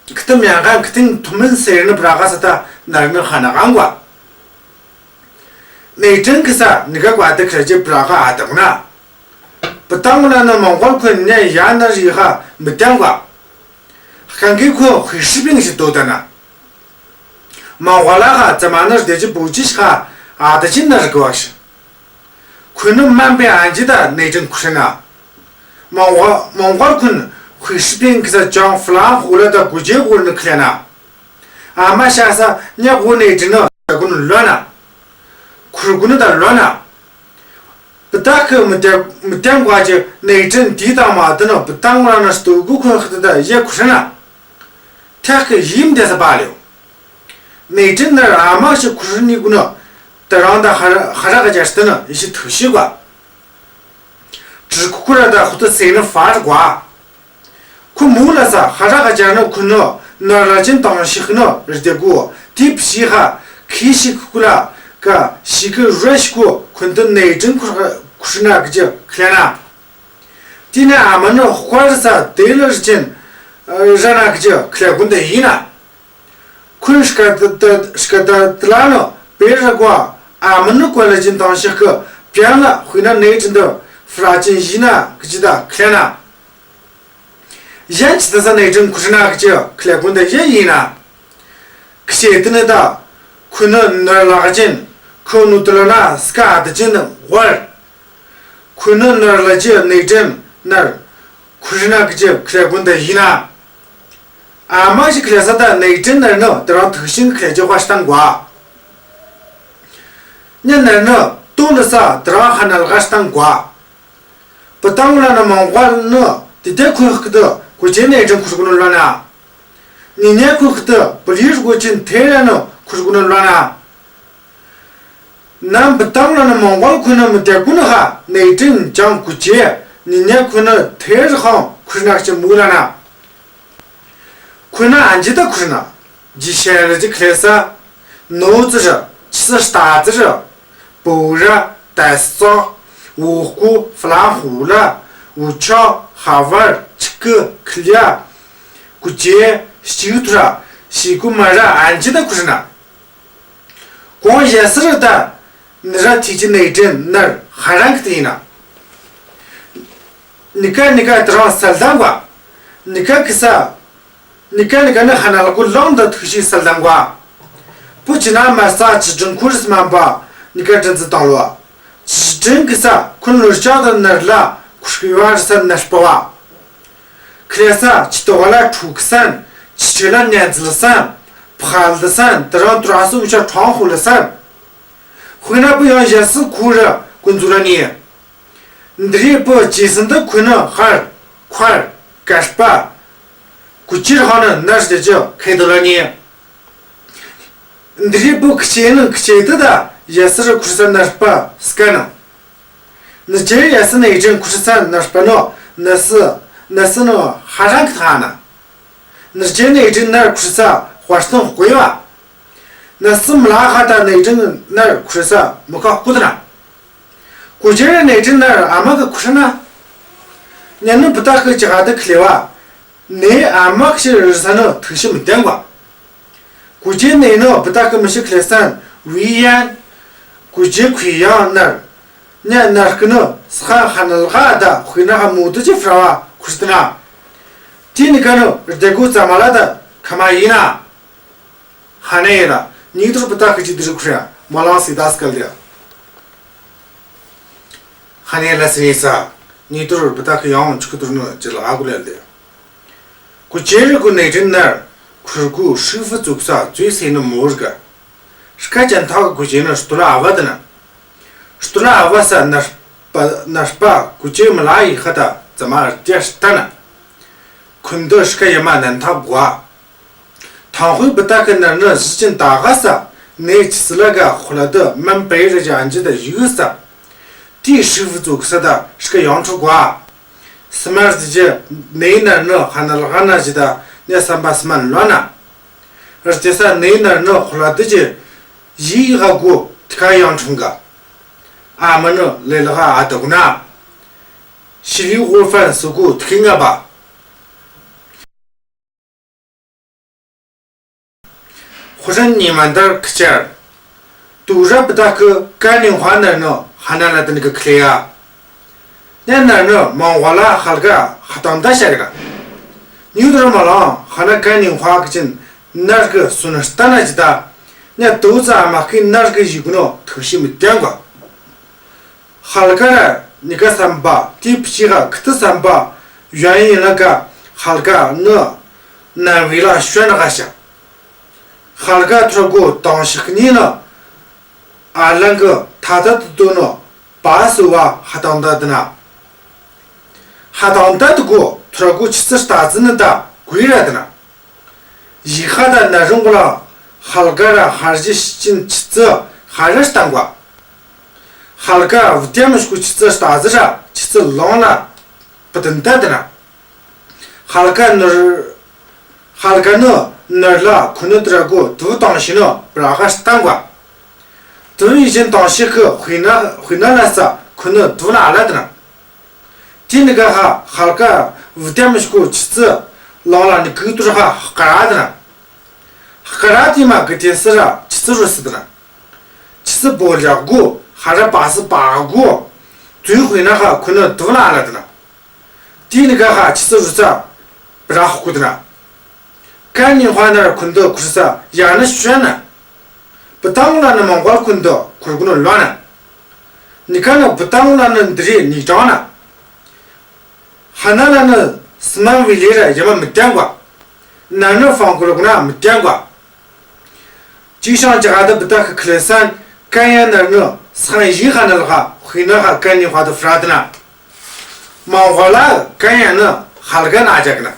ཁི་ཏི་མྱང་ག་ཁི་ཏིང་ཐུ་མིན་སེ་ནི་བྲ་ག་ས་ད་ན་རི་ནི་ཧ་ན་གང་གོ་ཨ། ནེ་ཏྲིན་ཁི་ས་ནི་ག་གོ་ཨ་ཏི་ཁི་ལེ་ཅི་བྲ་ག་ཨ་ཏི་གོ་ན། བུ་ཏང་ལ་ནི་མོང་གོལ་ཁུན་ནི་ཡ་ན་རི་ཧ་མི་ཏང་གོ་ཨ། ཧ་ཀང་གི་ཁུ་ཧུ་ཤི་པིང་ཞི་ཏོ་ད་ན། མོང་གོལ་ལ་ཧ་ཙ་མ་ནི་རྡེ་ཅི་བུ་ཅི་ཤ་ཨ་ཏི་ཅི་ན་རི་གོ་ཨ་ཤི། ཁུ་ནུ་མན་པེ་ཨན་ཅི་ད་ནེ་ཏྲིན་ཁུ་ཤི་ན། མོང་གོལ་མོང་གོལ་ཁུན་ཧུ་ཤི་པིང་ཁི་ས་ཅང་ཧྥ་ལང་ཧུ་ལ་ད་གུ་ཅེ་གུ་ནི་ཁི་ལེ་ན། ཨ་མ་ཤ་ས་ཉ་གུ་ནེ་ཏྲིན་ནི་གུ་ནི་ལོ་ན། ཁུར་གུ་ནི་ད་ལོ་ན། བུ་ཏ་ཁི་མི་ཏེ་མི་ཏེ་གོ་ཅི་ནེ་ཏྲིན་ཏི་ད་མ་ཏི་ནི་བུ་ཏང་ལ་ན་སྟོ་གུ་ཁུན་ཧི་ཏི་ད་ཡེ་ཁུ་ཤི་ན། ཐག་གི་ཡིམ་ཏེ་ས་པ་ལེའོ། ནེ་ཏྲིན་ནར་ཨ་མ་ཤི་ཁུ་ཤི་ནི་གུ་ནི་ད་རང་ད་ཧ་ར་ཧ་ར་ག་ཅ་སྟི་ནི་ཡེ་ཤི་ཐུ་ཤི་གོ། ཏྲི་ཁུ་ཁུ་ར་ད་ཧུ་ཏི་སེ་ནི་ཧྥ་ར་གོ། ཁུ་མུ་ལ་ས་ཧ་ར་ག་ཅ་ནི་ཁུ་ནི་ནར་ལ་ཅིན་ཏང་ཤི་ཁུ་ནི་རི་ཏེ་གུ་ཏི་བི་ཤི་ཧ་ཁི་ཤི་ཁུ་ལ་ཀ་ཤི་ཁུ་ར་ཤི་ཁུ་ཁུ་ཏི་ནེ་ཏྲིན་ཁུ་ཁུ་ཤི་ན་གི་ཅི་ཁི་ལེ་ན། ཏི་ནེ་ཨ་མ་ནི་ཧུ་ཀ་རི་ས་ཏེ་ལ་རི་ཅན་ར་ན་གི་ཅི་ཁི་ལེ་གུན་ཏེ་ཡིན་ན། ཁུན་ཤི་ཀ་ཏ་ཏ་ཤི་ཀ་ཏ་ཏ་ལ་ནོ་པེ་ར་གོ་ཨ་མ་ནི་ཀོ་ལ་ཅིན་ཏང་ཤི་ཁུ་པྱང་ལ་ཧུའི་ན་ནེ་ཏྲིན་ཏུ་ཧྥ་ར་ཅིན་ཡིན་ན་གི་ཅི་ད་ཁི་ལེ་ན། ཡན་ཅི་ད་ས་ནེ་ཏྲིན་ཁུ་ཤི་ན་གི་ཅི་ཁི་ལེ་གུན་ཏེ་ཡེ་ཡིན་ན། ཁི་ཤེ་ཏི་ནི་ད་ཁུ་ནི་ནར་ལ་ག་ཅིན་ཁུ་ནུ་ཏི་ལ་ན་སི་ཀ་ཨ་ཏི་ཅིན་ཝར། ཁུ་ནི་ནར་ལ་ཅི་ནེ་ཏྲིན་ནར་ཁུ་ཤི་ན་གི་ཅི་ཁི་ལེ་གུན་ཏེ་ཡིན་ན། ཨ་མ་ཞིག་ཁི་ལེ་ས་ད་ནེ་ཏྲིན་ནར་ནི་ད་རང་ཐུག་ཤིང་ཁི་ལེ་ཅི་ཧ་ཤི་ཏང་གོ་ཨ། ཉ་ནར་ནི་ཏོ་ལ་ས་ད་རང་ཧ་ན་ལ་ཧ་ཤི་ཏང་གོ་ཨ། བུ་ཏང་ལ་ནི་མོང་གོལ་ནི་ཏི་ཏེ་ཁུ་ཧི་ཏི་གུ་ཅེ་ནེ་ཏྲིན་ཁུ་ཤི་གུ་ནི་ལོ་ན། ནི་ཉེ་ཁུ་ཧི་ཏི་པུ་ལི་རི་གུ་ཅིན་ཐེ་ར་ནི་ཁུ་ཤི་གུ་ནི་ལོ་ན། ནམ་བུ་ཏང་ལ་ནི་མོང་གོལ་ཁུ་ནི་མི་ཏེ་གུ་ནི་ཧ་ནེ་ཏྲིན་ཅང་གུ་ཅེ་ ནི་ནི་ཁོ་ནི་ཐེར་ཁང་ཁུར་ན་ཅི་མུ་ལ་ན། ཁོ་ནི་ཨན་ཇི་ད་ཁུར་ན། ཇི་ཤེ་རི་ཇི་ཁ་ལེ་ས། ནོ་ཙི་རི། ཆི་སི་སྟ་ཙི་རི། པོ་ར། ཏ་སོ། འོ་ཀོ། ཧྥ་ལ་ཧུ་ལ། འུ་ཆོ། ཧ་ཝར། ཆི་ཀི། ཁི་ལི་ཡ། ཀུ་ཅེ། ཤི་ཐུ་ར། ཤི་ཀུ་མ་ར། ཨན་ཇི་ད་ཁུར་ན། གོང་ཞེ་སི་རི་ད། ནི་ར་ཐི་ཅི་ནེ་ཏྲིན་ནར་ཧ་རང་གི་ཏི་ན། ནི་ཀ་ནི་ཀ་ཏི་རང་སལ་དང་གོ། ནི་ཀ་ཀི་ས། ནི་ཀ་ནི་ཀ་ནི་ཧ་ན་ལ་གུ་ལོང་ད་ཐུག་ཤི་སལ་དང་གོ། པུ་ཅི་ན་མ་ས་ཅི་ཏྲིན་ཁུར་སི་མ་བ། ནི་ཀ་ཏྲིན་ཙི་དང་ལོ། ཅི་ཏྲིན་ཀི་ས་ཁུར་ནུར་ཅག་ད་ནར་ལ་ཁུར་ཤི་བ་རི་ས་ནར་པ་བ། ཁ་ལེ་ས་ཅི་ཏོ་ག་ལ་ཁྲུ་ཀི་སན། ཅི་ཆེ་ལ་ནན་ཙི་ལ་སན། ཕ་ལ་སན། ཏི་རང་ཏུ་ར་སུ་བུ་ཆ་ཁྲང་ཧུ་ལ་སན། ཧུ་ན་པུ་ཡང་ཞེ་སི་ཁུར་གུན་ཛུ་ལ་ནི། འདི་རི་པུ་ཅི་སི་འདི་ཁུ་ནི་ཧར་ཁར་ཀར་པ་ཀུ་ཅི་ར་ཧ་ནི་ནར་ཏེ་ཅི་ཁེ་ཏོ་ལ་ནི། འདི་རི་པུ་ཁི་ཆེ་ནི་ཁི་ཆེ་ཏི་ད་ཞེ་སི་རི་ཁུར་ས་ནར་པ་སྐ་ནི། ནི་ཅི་ཡ་སི་ནེ་ཏྲིན་ཁུར་ས་ནར་པ་ནོ་ནི་སི་ནི་སི་ནོ་ཧ་རང་གི་ཐ་ན། ནི་ཅི་ནེ་ཏྲིན་ནར་ཁུར་ས་ཧོར་སྟོང་ཧོ་ཀོ་ཡོ་བ། ནི་སི་མ་ལ་ཧ་ད་ནེ་ཏྲིན་ནར་ཁུར་ས་མུ་ཁ་ཧོ་ཀོ་ཏི་ན། ཀུ་ཅེ་ནེ་ཏྲིན་ནར་ཨ་མ་གི་ཁུར་ན། ཉ་ནི་བུ་ཏ་ཁི་ཅི་ག་ཏི་ཁི་ལེ་བ། ནེ་ཨ་མ་ཁི་ཤི་རི་ས་ནི་ཐུག་ཤི་མི་ཏན་གོ། ཀུ་ཅེ་ནེ་ནི་བུ་ཏ་ཁི་མི་ཤི་ཁི་ལེ་སན་བི་ཡན། ཀུ་ཅེ་ཁུ་ཡང་ནར། ཉ་ནར་ཀི་ནི་སི་ཁ་ཧ་ན་ལ་ཧ་ད་ཧུ་ན་ཧ་མུ་ཏུ་ཅི་ཧྥ་ར་བ་ཁུར་སི་ཏི་ན། ཏི་ནི་ཀ་ནི་རྡེ་གུ་ཙ་མ་ལ་ད་ཁ་མ་ཡིན་ན། ཧ་ནེ་ཡ་ལ་ཉི་ཏུར་བུ་ཏ་ཁི་ཅི་དི་རུ་ཁུར་ཡ་མ་ལང་སི་ད་སྐལ་ལ་ཡ། ཧ་ནེ་ལ་སི་ནི་ས། ཉི་ཏུར་བུ་ཏ་ཁི་ཡང་ཆུ་ཁི་ཏུར་ནི་ཅི་ལ་ཨ་གུ་ལ་ལ་ཡ། ཀུ་ཅེ་རི་གུ་ནེ་ཏྲིན་ནར་ཁུར་གུ་ཧྲི་ཧྥུ་ཙུག་ས་ཙུའི་སེ་ནི་མོ་རི་ག། སྐད་ཅན་ཐག་ཀུ་ཅེ་ནི་སྟུ་ལ་ཨ་བ་ཏི་ན། སྟུ་ལ་ཨ་བ་ས་ནར་པ་ནར་པ་ཀུ་ཅེ་མ་ལ་ཡི་ཁ་ད་ཙ་མ་ར་ཏི་ཡ་ཤི་ཏ་ན། ཁུན་ཏུ་སྐད་ཡ་མ་ནན་ཐག་གོ། ཐང་ཧུའི་བུ་ཏ་ཁི་ནར་ནི་ཟི་ཅིན་ཏ་ག་ས་ནེ་ཆི་སི་ལ་ག་ཧུ་ལ་ཏི་མན་པེ་རི་ཅི་ཨན་ཅི་ད་ཡུ་ས། ཏི་ཧྲི་ཧྥུ་ཙུག་ས་ད་སྐད་ཡང་ཁྲུ་གོ། སི་མ་རི་ཏི་ཅི་ནེ་ནར་ནི་ཧ་ན་ལ་ཧ་ན་ཅི་ད་ནེ་སམ་པ་སི་མ་ལོ་ན། རི་ཏི་ས་ནེ་ནར་ནི་ཧུ་ལ་ཏི་ཅི་ཡི་ཧ་གོ་ཏི་ཁ་ཡང་ཁྲུང་ག། ཨ་མ་ནི་ལེ་ལ་ཧ་ཨ་ཏ་གུ་ན། ཤི་ལི་ཧུ་ཧྥན་སུ་གུ་ཏི་ཁི་ང་བ། ཧུ་རན་ཉི་མ་འདར་ཁི་ཆར། ཏུ་ར་བུ་ཏ་ཁི་ཀ་ནི་ཧ་ནར་ནི་ཧ་ན་ལ་ཏི་ནི་གི་ཁི་ལེ་ཡ། ནེ་ནར་ནི་མང་བ་ལ་ཧལ་ག་ཧ་ཏང་ཏ་ཤ་གི་ན། ཉུ་དུ་ར་མ་ལང་ཧ་ན་ཀ་ནི་ཧ་གི་ཅིན་ནར་གི་སུ་ནར་ཏ་ན་ཅི་ཏ། ནེ་ཏུ་ཙ་མ་ཁི་ནར་གི་ཡི་གུ་ནོ་ཐུག་ཤི་མི་ཏན་གོ། ཧལ་ག་ར་ནི་ཀ་སམ་པ་ཏི་ཕི་ཤི་ག་ཁི་ཏི་སམ་པ་ཡོན་ཡིན་ལ་ག་ཧལ་ག་ནི་ནར་བི་ལ་ཤོན་ག་ཤ། ཧལ་ག་ཐུར་གུ་ཏང་ཤི་ཁི་ནི་ནི་ཨ་ལང་གི་ཐ་ཐ་ཏུ་ཏུ་ནི་པ་སུ་བ་ཧ་ཏང་ཏ་ཏི་ན། ཧ་ཏང་ཏ་ཏུ་གུ་ཐུར་གུ་ཆི་ཙི་ཏ་ཙི་ནི་ཏ་གུ་ར་ཏི་ན། ཡི་ཧ་ད་ན་རུང་གུ་ལ་ཧལ་ག་ར་ཧར་ཇི་ཤི་ཅིན་ཆི་ཙི་ཧར་ར་ཤི་ཏང་གོ། ཧལ་ག་བུ་ཏེ་མི་ཤི་གུ་ཆི་ཙི་ཏ་ཙི་ར་ཆི་ཙི་ལོང་ལ་པ་ཏན་ཏ་ཏི་ན། ཧལ་ག་ནུར་ཧལ་ག་ནི་ནུར་ལ་ཁུ་ནི་ཏུ་ར་གུ་ཏུ་ཏང་ཤི་ནི་པྲ་ག་ཤི་ཏང་གོ། ཏུ་ཡི་ཅིན་ཏང་ཤི་གི་ཧུ་ན་ཧུ་ན་ལ་ས་ཁུ་ནི་ཏུ་ལ་ལ་ཏི་ན། ཏི་ནི་ག་ཧ་ཧལ་ག་བུ་ཏེ་མི་ཤི་གུ་ཆི་ཙི་ལོང་ལ་ནི་གུ་ཏུ་ར་ཧ་ཧ་ཀ་ར་ཏི་ན། ཧ་ཀ་ར་ཏི་མ་གི་ཏེ་སི་ར་ཆི་ཙི་རུ་སི་ཏི་ན། ཆི་ཙི་བོ་ལ་གུ་ཧ་ར་པ་སི་པ་གུ་ཏུ་ཧུ་ན་ཧ་ཁུ་ནི་ཏུ་ལ་ལ་ཏི་ན། ཏི་ནི་ག་ཧ་ཆི་ཙི་རུ་ས་པྲ་ཧ་གུ་ཏི་ན། ཀ་ནི་ཧ་ན་ར་ཁུན་ཏུ་ཁུར་ས་ཡ་ནི་ཤོན་ན། བུ་ཏང་ལ་ནི་མང་གོ་ཁུན་ཏུ་ཁུར་གུ་ནི་ལོ་ན། ནི་ཀ་ནི་བུ་ཏང་ལ་ནི་འདི་རི་ནི་ཏང་ན། ཧ་ན་ལ་ནི་སི་མ་བི་ལི་ར་ཡ་མ་མི་ཏང་གོ། ན་ནི་ཧྥང་གུ་རུ་གུ་ན་མི་ཏང་གོ། ཅི་ཤང་ཅི་ག་ད་བུ་ཏ་ཁི་ཁི་ལེ་སན་ཀན་ཡ་ན་ནི་སང་ཡི་ཧ་ན་ལ་ཧ་ཧུ་ན་ཧ་ཀན་ནི་ཧ་དུ་ཧྥ་ར་ཏི་ན། མང་གོ་ལ་ཀན་ཡ་ནི་ཧལ་ག་ན་ཅག་ན།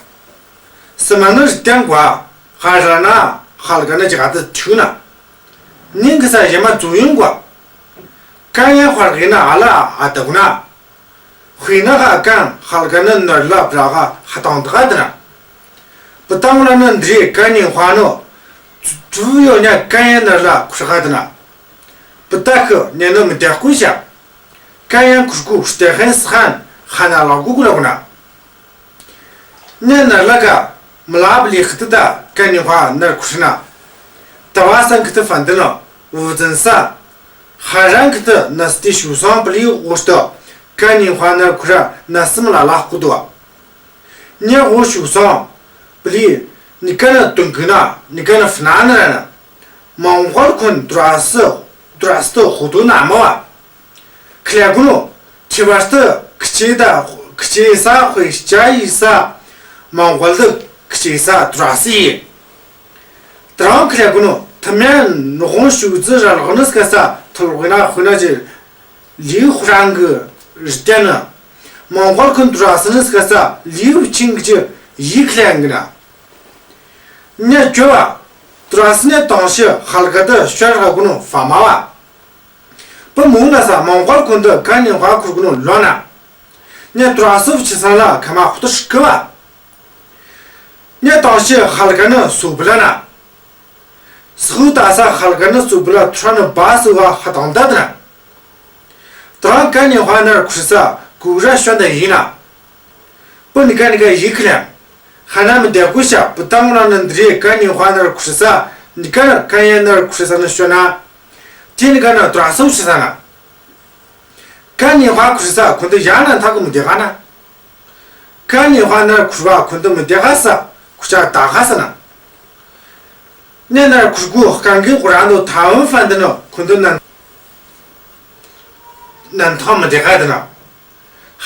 སི་མ་ནི་རི་ཏང་གོ་ཧ་ར་ན་ཧལ་ག་ན་ཅི་ག་ད་ཐུ་ན། ནིང་གི་ས་ཡ་མ་ཛུ་ཡོང་གོ། ཀན་ཡ་ཧར་གི་ན་ཨ་ལ་ཨ་ད་གུ་ན། ཁོས་ནི་ཧ་ཀན་ཧལ་ག་ནི་ནར་ལ་བྲ་ག་ཧ་ཏང་ཏག་ག་དི་ན། བུ་ཏང་ལ་ནི་འདི་རེ་ཀན་ནི་ཧ་ནོ། ཙུ་ཡོ་ཉ་ཀན་ཡ་ནར་ལ་ཁུར་ག་དི་ན། བུ་ཏ་ཁི་ཉ་ནི་མི་ཏེག་ཀུན་ཤ། ཀན་ཡ་ཁུར་གུ་སྟེ་ཧན་སི་ཧན་ཧ་ན་ལ་གུ་གུ་ལ་གུ་ན། ཉ་ནར་ལ་ག་མི་ལ་བུ་ལི་ཁི་ཏི་ད་ཀན་ནི་ཧ་ནར་ཁུར་ན། ཏ་བ་སང་ཁི་ཏི་ཕན་དི་ནོ་བུ་ཙན་ས། ཧ་རང་ཁི་ཏི་ན་སྟི་ཤུ་སང་བུ་ལི་འོ་སྟོ་ཀན་ནི་ཧ་ནར་ཁུར་ན་སི་མི་ལ་ལ་ཁུ་དོ། ཉ་འོ་ཤུ་སང་བུ་ལི་ནི་ཀ་ན་ཏུན་གི་ན་ནི་ཀ་ན་ཕི་ན་ན་ར་ན། མང་གོལ་ཁུན་ཏྲ་སི་ཏྲ་སི་ཏོ་ཧུ་ཏོ་ན་མ་བ། ཁི་ལ་གུ་ནོ་ཐི་བ་སྟི་ཁི་ཅི་ད་ཁི་ཅི་ས་ཧུ་ཅ་ཡི་ས། མང་གོལ་ཏི་ཁི་ཅི་ས་ཏྲ་སི་ཡི། ཏྲང་ཁི་ལ་གུ་ནོ་ཐི་མེན་ནོ་ཧོང་ཤུ་ཙི་ར་ལོག་ནི་སྐ་ས་ཐུ་ལོག་ན་ཧུ་ན་ཅི། ལི་ཧུ་རང་གི་རི་ཏེ་ནི། མང་གོལ་ཁུན་ཏྲ་སི་ནི་སྐ་ས་ལི་ཧུ་ཆིང་གི་ཅི་ཡི་ཁི་ལ་གི་ན། ཉ་ཅོ་བ། ཏྲ་སི་ནི་ཏང་ཤི་ཧལ་ག་ཏི་ཤར་ག་གུ་ནོ་ཧྥ་མ་བ། པ་མུང་ན་ས་མང་གོལ་ཁུན་ཏི་ཀན་ནི་ཧ་ཁུར་གུ་ནོ་ལོ་ན། ཉ་ཏྲ་སི་བུ་ཆི་ས་ལ་ཁ་མ་ཧུ་ཏི་ཤི་ཀི་བ། ཉ་ཏང་ཤི་ཧལ་ག་ནི་སུ་བུ་ལ་ན། སུ་ཏ་ས་ཧལ་ག་ནི་སུ་བུ་ལ་ཏྲ་ནི་བ་སུ་བ་ཧ་ཏང་ཏ་ཏི་ན། ཏྲང་ཀན་ནི་ཧ་ནར་ཁུར་ས་གུ་ར་ཤོན་ཏ་ཡི་ན། པུ་ནི་ཀ་ནི་ཀ་ཡི་ཁི་ལ། ཧ་ན་མི་ཏེག་ཀུ་ཤ་བུ་ཏང་ལ་ནི་འདི་རེ་ཀན་ནི་ཧ་ནར་ཁུར་ས་ནི་ཀ་ན་ཀན་ཡ་ནར་ཁུར་ས་ནི་ཤོན་ན། ཏེ་ནི་ཀ་ན་ཏྲ་སི་བུ་ཆི་ས་ན། ཀན་ནི་ཧ་ཁུར་ས་ཁུན་ཏི་ཡ་ན་ཐག་གི་མི་ཏེག་ག་ན། ཀན་ནི་ཧ་ནར་ཁུར་བ་ཁུན་ཏི་མི་ཏེག་ག་ས་ཁུ་ཅ་ཏག་ག་ས་ན། ཉ་ནར་ཁུར་གུ་ཧ་ཀན་གི་གུ་ར་ནོ་ཐ་ཝན་ཕན་དི་ནོ་ཁུན་ཏི་ནན་ཐང་མི་ཏེག་ག་དི་ན།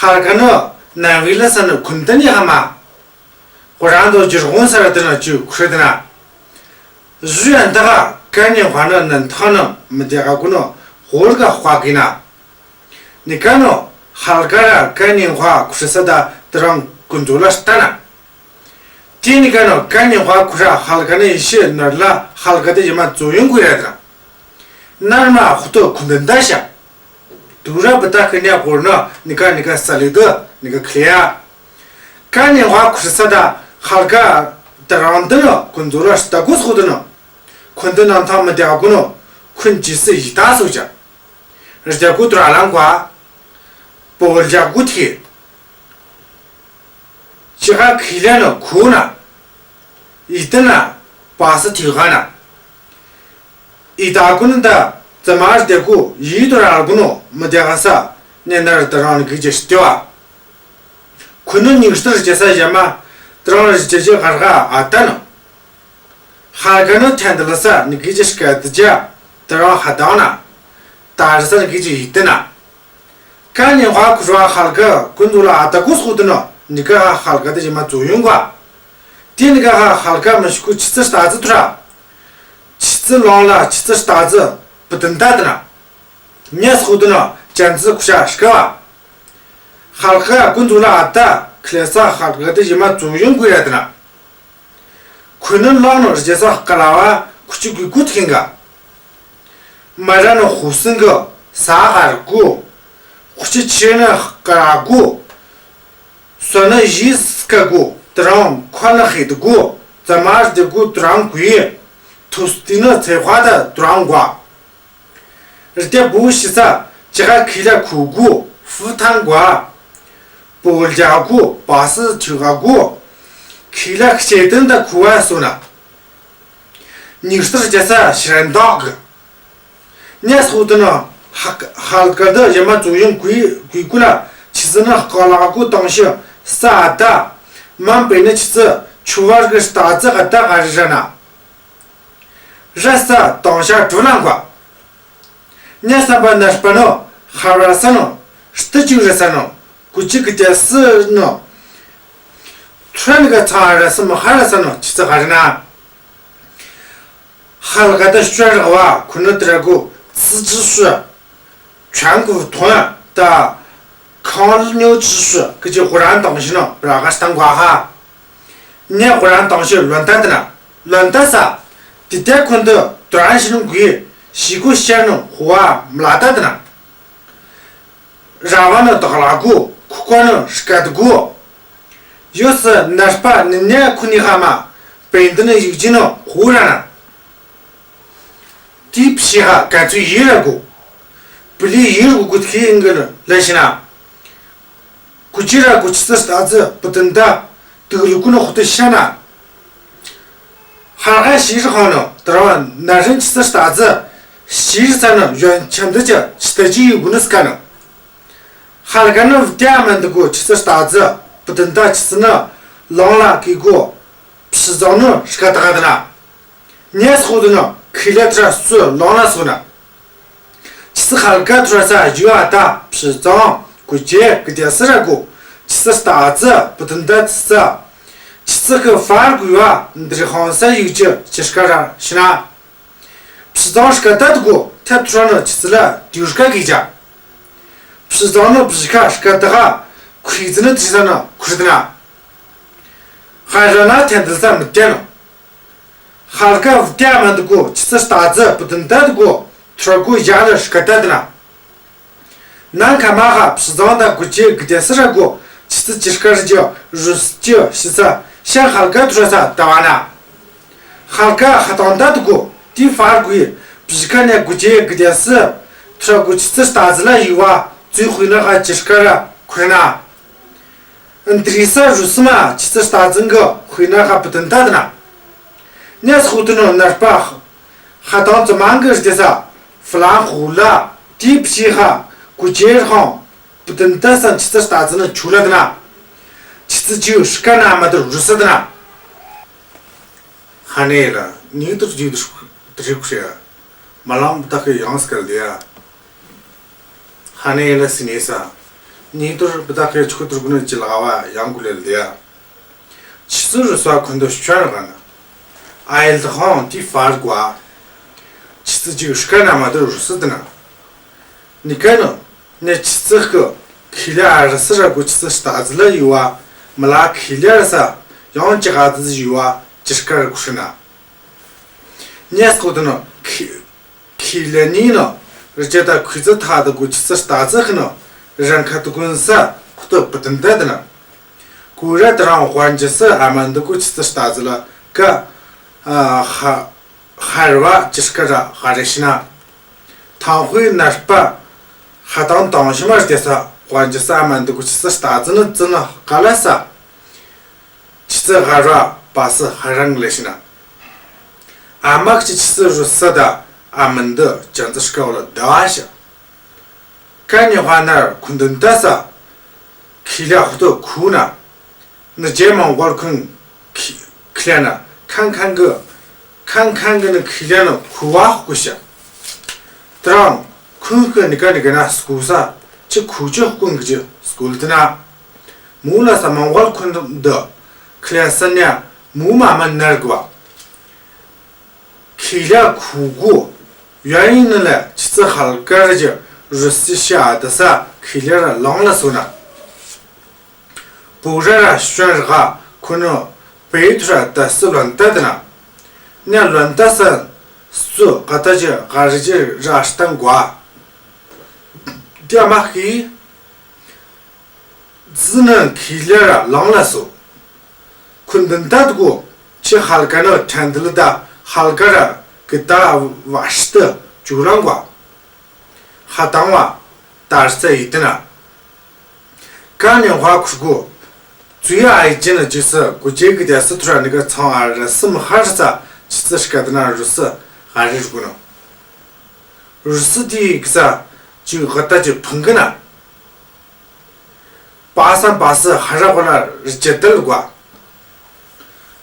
ཧལ་ག་ནི་ནན་བི་ལ་ས་ནི་ཁུན་ཏི་ནི་ཧ་མ། གུ་ར་ནོ་ཇིར་གོང་ས་ར་དི་ན་ཅུ་ཁུར་དི་ན། ཟུ་ཡན་ཏ་ག་ཀན་ནི་ཧ་ནི་ནན་ཐང་ནི་མི་ཏེག་ག་གུ་ནོ་ཧོར་ག་ཧ་གི་ན། ནི་ཀ་ནོ་ཧལ་ག་ར་ཀན་ནི་ཧ་ཁུར་ས་ད་ཏྲང་ཀུན་ཛོ་ལ་ཤ་ཏ་ན། ཏེ་ནི་ཀ་ནོ་ཀན་ནི་ཧ་ཁུར་ར་ཧལ་ག་ནི་ཡི་ཤི་ནར་ལ་ཧལ་ག་ཏི་ཡི་མ་ཛོ་ཡོང་གུ་ར་ཏ་ན། ནར་མ་ཧུ་ཏོ་ཁུན་ཏི་ཏ་ཤ། དུ་ར་བུ་ཏ་ཁི་ནི་ཧོར་ནོ་ནི་ཀ་ནི་ཀ་ས་ལི་དི་ནི་ཀ་ཁི་ལི་ཡ། ཀན་ནི་ཧ་ཁུར་ས་ད་ཧལ་ག་ཏྲང་ཏི་ནོ་ཀུན་ཛོ་ལ་ཤ་ཏ་གུ་སུ་དི་ནོ། ཁུན་ཏི་ནན་ཐང་མི་ཏེག་ག་གུ་ནོ་ཁུན་ཅི་སི་ཡི་ཏ་སུ་ཅ། རི་ཏེ་གུ་ཏྲ་ལང་གོ། པོ་ལ་ཇ་གུ་ཐི། ཅི་ཧ་ཁི་ལ་ནོ་ཁུ་ན། ཡི་ཏི་ན་པ་སི་ཐི་ག་ན། ཡི་ཏ་གུ་ནི་ད་ཙ་མ་རི་ཏེ་གུ་ཡི་ཏོ་ར་གུ་ནོ་མི་ཏེག་ག་ས་ནེ་ནར་ཏྲང་ནི་གི་ཅི་ཤི་ཏེ་བ། ཁུ་ནི་ཉིག་སྟར་ཅི་ས་ཡ་མ་ཏྲང་རི་ཅི་ཅི་གར་ག་ཨ་ཏ་ནོ། ཧལ་ག་ནི་ཐན་ཏི་ལ་ས་ནི་གི་ཅི་ཤི་ཀ་ཏི་ཅ་ཏྲང་ཧ་ཏང་ན། ཏ་རི་ས་ནི་གི་ཅི་ཡི་ཏི་ན། ཀན་ནི་ཧ་ཁུར་བ་ཧལ་ག་ཀུན་ཛོ་ལ་ཨ་ཏ་གུ་སུ་དི་ནོ་ནི་ཀ་ཧ་ཧལ་ག་ཏི་ཡི་མ་ཛོ་ཡོང་གོ། ཏེ་ནི་ཀ་ཧ་ཧལ་ག་མི་ཤི་གུ་ཆི་ཙི་ཤ་ཏ་ཙི་ཐུ་ར། ཆི་ཙི་ལོང་ལ་ཆི་ཙི་ཤ་ཏ་ཙི་བུ་ཏི་ཏ་དི་ན། ཉ་སུ་དི་ནོ་ཅན་ཙི་ཁུ་ཤ་ཤི་ཀ་བ། ཧལ་ག་ཀུན་ཛོ་ལ་ཨ་ཏ་ཁི་ལ་ས་ཧལ་ག་ཏི་ཡི་མ་ཛོ་ཡོང་གུ་ར་ཏ་ན། ཁུ་ནི་ལོང་ནོ་རི་ཅི་ས་ཀ་ལ་བ་ཁུ་ཅི་གུ་གུ་ཐིང་ག། མ་ར་ནི་ཧུ་སིང་གི་ས་ཧར་གུ། ཁུ་ཅི་ཆི་ནི་ཀ་ར་གུ། སོ་ནི་ཡི་སི་ཀ་གུ། ཏྲང་ཁོ་ནི་ཧེ་ཏི་གུ། ཙ་མ་རི་ཏེ་གུ་ཏྲང་གུ་ཡི། ཐུ་སྟི་ནི་ཚེ་ཧ་ད་ཏྲང་གོ། རི་ཏེ་བུ་ཤི་ས་ཅི་ཧ་ཁི་ལ་ཁུ་གུ་ཧྥུ་ཐང་གོ། པོ་ལ་ཇ་གུ་པ་སི་ཐི་ག་གུ། ཁི་ལ་ཁྱེ་ཏན་ད་ཁུ་བ་སོ་ན། ཉིག་སྟར་ཅི་ས་ཤི་རན་དོག་གི། ཉ་སུ་དི་ནོ་ཧ་ཧལ་ག་ཏི་ཡ་མ་ཙུགས་ཡོང་གུ་གུ་གུ་ལ་ཆི་ཟི་ནི་ཧ་ཀ་ལ་གུ་ཏང་ཤི་ས་ཨ་ཏ། མན་པེ་ནི་ཆི་ཟི་ཆུ་བར་གི་སྟ་ཙི་ཨ་ཏ་ག་རི་ར་ན། ར་ས་ཏང་ཤ་གྲུ་ལང་གོ། ཉ་སམ་པ་ནར་པ་ནོ་ཧ་ར་ས་ནོ་སྟི་ཅུ་ར་ས་ནོ་གུ་ཅི་གི་ཏེ་སི་ནོ། ཁྲན་ག་ཚང་ར་ས་མ་ཧ་ར་ས་ནོ་ཆི་ཟི་ག་རི་ན། ཧལ་ག་ཏི་ཤོར་ར་བ་ཁུ་ནུ་ཏི་ར་གུ་ཙི་ཅི་ཤུ། ཆང་གུ་ཐོན་ཏ་ཁང་ལ་ཉོ་ཅི་ཤུ་གི་ཅི་ཧུ་རང་ཏང་ཤི་ནོ་ར་ག་སྟང་གོ་ཧ། ཉ་ཧུ་རང་ཏང་ཤི་ལོན་ཏ་ཏི་ན། ལོན་ཏ་ས། ཏི་ཏེ་ཁུ་ནུ་ཏི་ཏྲང་ཤི་ནུ་གུ་ཤི་གུ་ཤར་ནུ་ཧུ་བ་མ་ལ་ཏ་ཏི་ན། ར་བ་ནི་དག་ལ་གུ་ཁུ་ ཁོ་ནི་སྐད་དགོ། ཡོད་སི་ནར་པ་ནི་ནི་ཁོ་ནི་ཧ་མ་པེ་འདི་ནི་ཡུག་ཅི་ནི་ཧུ་ར་ན། དེ་ཕྱི་ཧ་ག་ཚུ་ཡི་ར་གོ། པི་ལི་ཡི་ར་གོ་གུ་ཐི་ཨིན་གི་ལ་ཤི་ན། གུ་ཅི་ར་གོ་ཆི་སི་རྟ་ཙི་པུ་ཏིན་ད་དུག་ལུ་ཀུ་ནི་ཧུ་ཏི་ཤ་ན། ཧར་ག་ཤི་རི་ཧོ་ནི་དར་བ་ན་རིན་ཆི་སི་རྟ་ཙི་ཤི་རི་ས་ནི་ཡོན་ཆམ་དི་ཅི་ཆི་ཏ་ཅི་ཡི་གུ་ནི་སྐ་ནི། ཧར་ག་ནི་བུ་ཏི་ཨ་མན་དི་གོ་ཆི་སི་རྟ་ཙི་པུ་ཏིན་ད་ཆི་སི་ནི་ལོང་ལ་ཀི་གོ་ཕྱི་ཛོང་ནི་སྐ་ཏ་ག་དི་ན། ཉེས་ཧུ་དི་ནི་ཁི་ལེ་ཏྲ་སུ་ལོང་ལ་སུ་ན། ཆི་སི་ཧར་ག་ཐུ་ར་ས་ཡུ་ཨ་ཏ་ཕྱི་ཛོང་གུ་ཅེ་གི་ཏེ་སི་ར་གོ་ཆི་སི་རྟ་ཙི་པུ་ཏིན་ད་ཙི་ས། ཆི་སི་གི་ཧྥར་གུ་ཡོ་འདི་རི་ཧོང་ས་ཡུག་ཅི་ཅི་སྐ་ར་ཤི་ན། ཕྱི་ཛོང་སྐ་ཏ་དི་གོ་ཐེབ་ཐུ་ར་ནི་ཆི་སི་ལ་དུ་སྐ་གི་ཅ། ཕྱི་ཛོང་ནི་བི་ཁ་སྐ་ཏ་ག་ཁུ་ཙི་ནི་ཏི་ས་ནི་ཁུ་རི་ཏི་ན། ཧར་ར་ན་ཐན་དི་ས་མི་ཏེ་ནི། ཧར་ག་བུ་ཏི་ཨ་མན་དི་གོ་ཆི་སི་རྟ་ཙི་པུ་ཏིན་ད་དི་གོ་ཐུ་ར་གོ་ཡ་ལ་སྐ་ཏ་དི་ན། ནང་ཁ་མ་ཧ་ཕྱི་ཛོང་ད་གུ་ཅེ་གི་ཏེ་སི་ར་གོ་ཆི་སི་ཅི་སྐ་རི་ཅི་རུ་སི་ཅི་ཤི་ས་ཤ་ཧར་ག་ཐུ་ར་ས་ཏ་བ་ན། ཧར་ག་ཧ་ཏང་ད་དི་གོ་ཏི་ཧྥར་གུ་ཡི་བི་ཁ་ནི་གུ་ཅེ་གི་ཏེ་སི་ཐུ་ར་གོ་ཆི་སི་རྟ་ཙི་ལ་ཡི་བ་ཙུ་ཧུ་ན་ཧ་ཅི་སྐ་ར་ཁུ་རི་ན། འདི་རི་ས་རུ་སི་མ་ཆི་སི་རྟ་ཙི་གི་ཧུ་ན་ཧ་པུ་ཏིན་ད་དི་ན། ཉེས་ཧུ་དི་ནི་ནར་པ་ཧ་ཏང་ཙི་མང་གི་རི་ཏེ་ས་ཧྥ་ལང་ཧུ་ལ་ཏི་ཕྱི་ཧ་གུ་ཅེ་རི་ཧོང་པུ་ཏིན་ད་ས་ཆི་སི་རྟ་ཙི་ནི་ཆུ་ལ་དི་ན། ཆི་སི་ཅི་སྐ་ན་མ་དི་རུ་སི་དི་ན། ཧ་ནེ་ལ་ནི་དུར་ཇུ་དུར་ཏྲི་ཁུ་ཤ་མ་ལང་བུ་ཏ་ཁེ་ཡང་སྐལ་དི་ཡ། ཧ་ནེ་ལ་སི་ནེ་ས་ནི་དུར་བུ་ཏ་ཁེ་ཆུ་དུར་གུ་ནི་ཅི་ལ་བ་ཡང་གུ་ལེལ་དི་ཡ། ཆི་སི་རུ་སི་ཁུན་དུ་ཤ་ར་ག་ན། ཨའི་ལ་ཧོང་ཏི་ཧྥར་གུ་ཨ། ཆི་སི་ཅི་སྐ་ན་མ་དི་རུ་སི་དི་ན། ནི་ཀ་ནི་ནི་ཆི་སི་ཀི་ཁི་ལ་ཨ་རི་སི་ར་གུ་ཆི་སི་རྟ་ཙི་ལ་ཡུ་བ་མི་ལ་ཁི་ལ་རི་ས་ཡང་ཅི་ག་ཙི་ཡུ་བ་ཅི་སྐ་ར་ཁུ་ཤི་ན། ཉེས་ཀོ་དི་ནི་ཁི་ཁི་ལ་ནི་ནི་རི་ཅི་ད་ཁུ་ཙི་ཐ་དི་གུ་ཆི་སི་རྟ་ཙི་ཁི་ནི་རང་ཁ་དི་གུན་ས་ཁུ་ཏོ་པུ་ཏིན་ད་དི་ན། གུ་ར་དི་རང་ཧོན་ཅི་སི་ཨ་མན་དི་གུ་ཆི་སི་རྟ་ཙི་ལ་ཀ་ཨ་ཧ། ཧར་བ་ཅི་སྐ་ར་ཧ་རེ་ཤི་ན། ཐང་ཧུའི་ནར་པ་ཧ་ཏང་ཏང་ཤི་མ་རི་ཏེ་ས་ཧོན་ཅི་སི་ཨ་མན་དི་གུ་ཆི་སི་རྟ་ཙི་ནི་ཙི་ནི་ཀ་ལ་ས། ཆི་སི་ཧར་བ་པ་སི་ཧ་རང་ལེ་ཤི་ན། ཨ་མ་ཁི་ཆི་སི་རུ་སི་ད་ཨ་མན་དི་ཅན་ཙི་སྐ་བ་ལ་དི་བ་ཤ། ཀ་ནི་ཧ་ནར་ཁུན་དུན་ད་ས་ཁི་ལ་ཧུ་ཏོ་ཁུ་ན། ནི་ཇེ་མང་བར་ཁུན་ཁི་ཁི་ལ་ན་ཁང་ཁང་གི་ཁང་ཁང་གི་ནི་ཁི་ལ་ན་ཁུ་བ་ཧུ་ཤ། དི་རང་ཁུན་ཁི་ནི་ཀ་ནི་ཀ་ན་སྐུ་ས་ཅི་ཁུ་ཅི་ཧུ་ཀུན་གི་ཅི་སྐུ་ལི་དི་ན། མུ་ལ་ས་མང་བར་ཁུན་དི་ཁི་ལ་ས་ནི་མུ་མ་མ་ནར་གི་བ། ཁི་ལ་ཁུ་གུ་ཡ་ཡིན་ནི་ལ་ཆི་སི་ཧལ་ཀ་རི་ཅི་རུ་སི་ཤ་དི་ས་ཁི་ལ་ར་ལང་ལ་སུ་ན། བུ་ར་ར་ཤོན་ར་ཁུ་ནུ་པེ་ཐུ་ར་ད་སི་ལོན་ཏ་དི་ན། ནི་ལོན་ཏ་ས་སུ་ཀ་ཏ་ཅི་ག་རི་ཅི་ར་སྟན་གོ། དི་མ་ཁི་ཟི་ནི་ཁི་ལ་ར་ལང་ལ་སུ། ཁུན་དུན་ཏ་དི་གུ་ཆི་ཧལ་ཀ་ནི་ཁྲན་དི་ལི་ད་ཧལ་ཀ་ར་གི་ད་བ་ཤི་ཏི་ཅུ་རང་གོ། ཧ་ཏང་བ་ཏར་ས་ཡི་ཏི་ན། ཀ་ནི་ཧ་ཁུ་གུ་ཙུ་ཡ་ཨའི་ཅི་ནི་ཅི་སི་གུ་ཅེ་གི་ཏེ་སི་ཐུ་ར་ནི་ག་ཚང་ཨ་ར་སི་མི་ཧ་རི་ས་ཆི་སི་ཤི་ཀ་ཏི་ན་རུ་སི་ཧ་རི་རུ་གུ་ནོ། རུ་སི་ཏི་གི་ས་ཅི་ག་ཏ་ཅི་ཕང་གི་ན། པ་ས་པ་སི་ཧ་ར་གོ་ལ་རི་ཅི་ཏལ་གོ།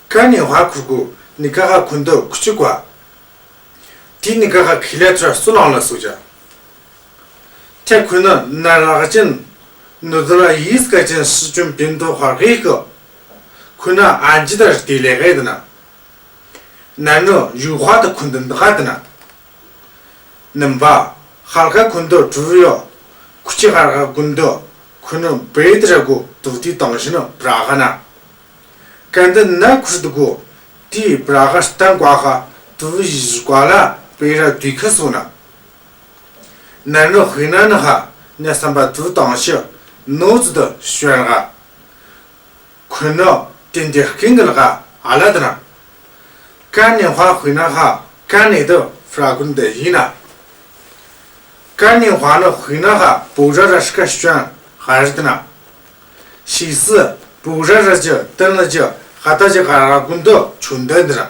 ཀ་ནི་ཧ་ཁུ་གུ་ནི་ཀ་ཧ་ཁུན་དུ་ཁུ་ཅི་གོ། ཏི་ནི་ཀ་ཧ་ཁི་ལ་ཐུ་ར་སུ་ལང་ལ་སུ་ཅ། ཏེ་ཁུ་ནི་ན་རག་ཅན་ནུ་དི་ལ་ཡིས་ཀ་ཅན་སི་ཅུན་པིན་དུ་ཧ་གི་ཀི། ཁུ་ནི་ཨན་ཅི་ད་རི་ཏི་ལེ་གེ་དི་ན། ན་ནུ་ཡུ་ཧ་ད་ཁུན་དུན་ད་ག་དི་ན། ནམ་བ་ཧལ་ཀ་ཁུན་དུ་ཏུ་ཡོ། ཁུ་ཅི་ཧལ་ཀ་ཁུན་དུ་ཁུ་ནུ་པེ་ཏི་ར་གུ་ཏུ་ཏི་ཏང་ཤི་ནུ་བྲ་ག་ན། ཀན་དི་ན་ཁུར་དི་གུ་ཏི་བྲ་ག་སྟན་གོ་ཧ་ཏུ་ཡི་གོ་ལ་པེ་ར་དུ་ཁ་སུ་ན། ན་ནུ་ཧི་ན་ནི་ཧ་ནི་སམ་པ་ཏུ་ཏང་ཤི་ ནོ་ཙི་དུ་ཤོན་ག། ཁོ་ནོ་ཏེན་ཏེ་རྐིང་གི་ལ་ག་ཨ་ལ་དི་ན། ཀན་ནི་ཧྭ་ཧུའེ་ན་ཧ་ཀན་ནི་དུ་ཧྥ་ར་གུན་དི་ཡིན་ན། ཀན་ནི་ཧྭ་ནི་ཧུའེ་ན་ཧ་བོ་ར་ར་ཤི་ཀ་ཤོན་ཧ་རི་དི་ན། ཤི་སི་བོ་ར་ར་ཇི་ཏན་ལ་ཇི་ཧ་ད་ཇི་ག་ར་གུན་དུ་ཆུན་དན་དི་ན།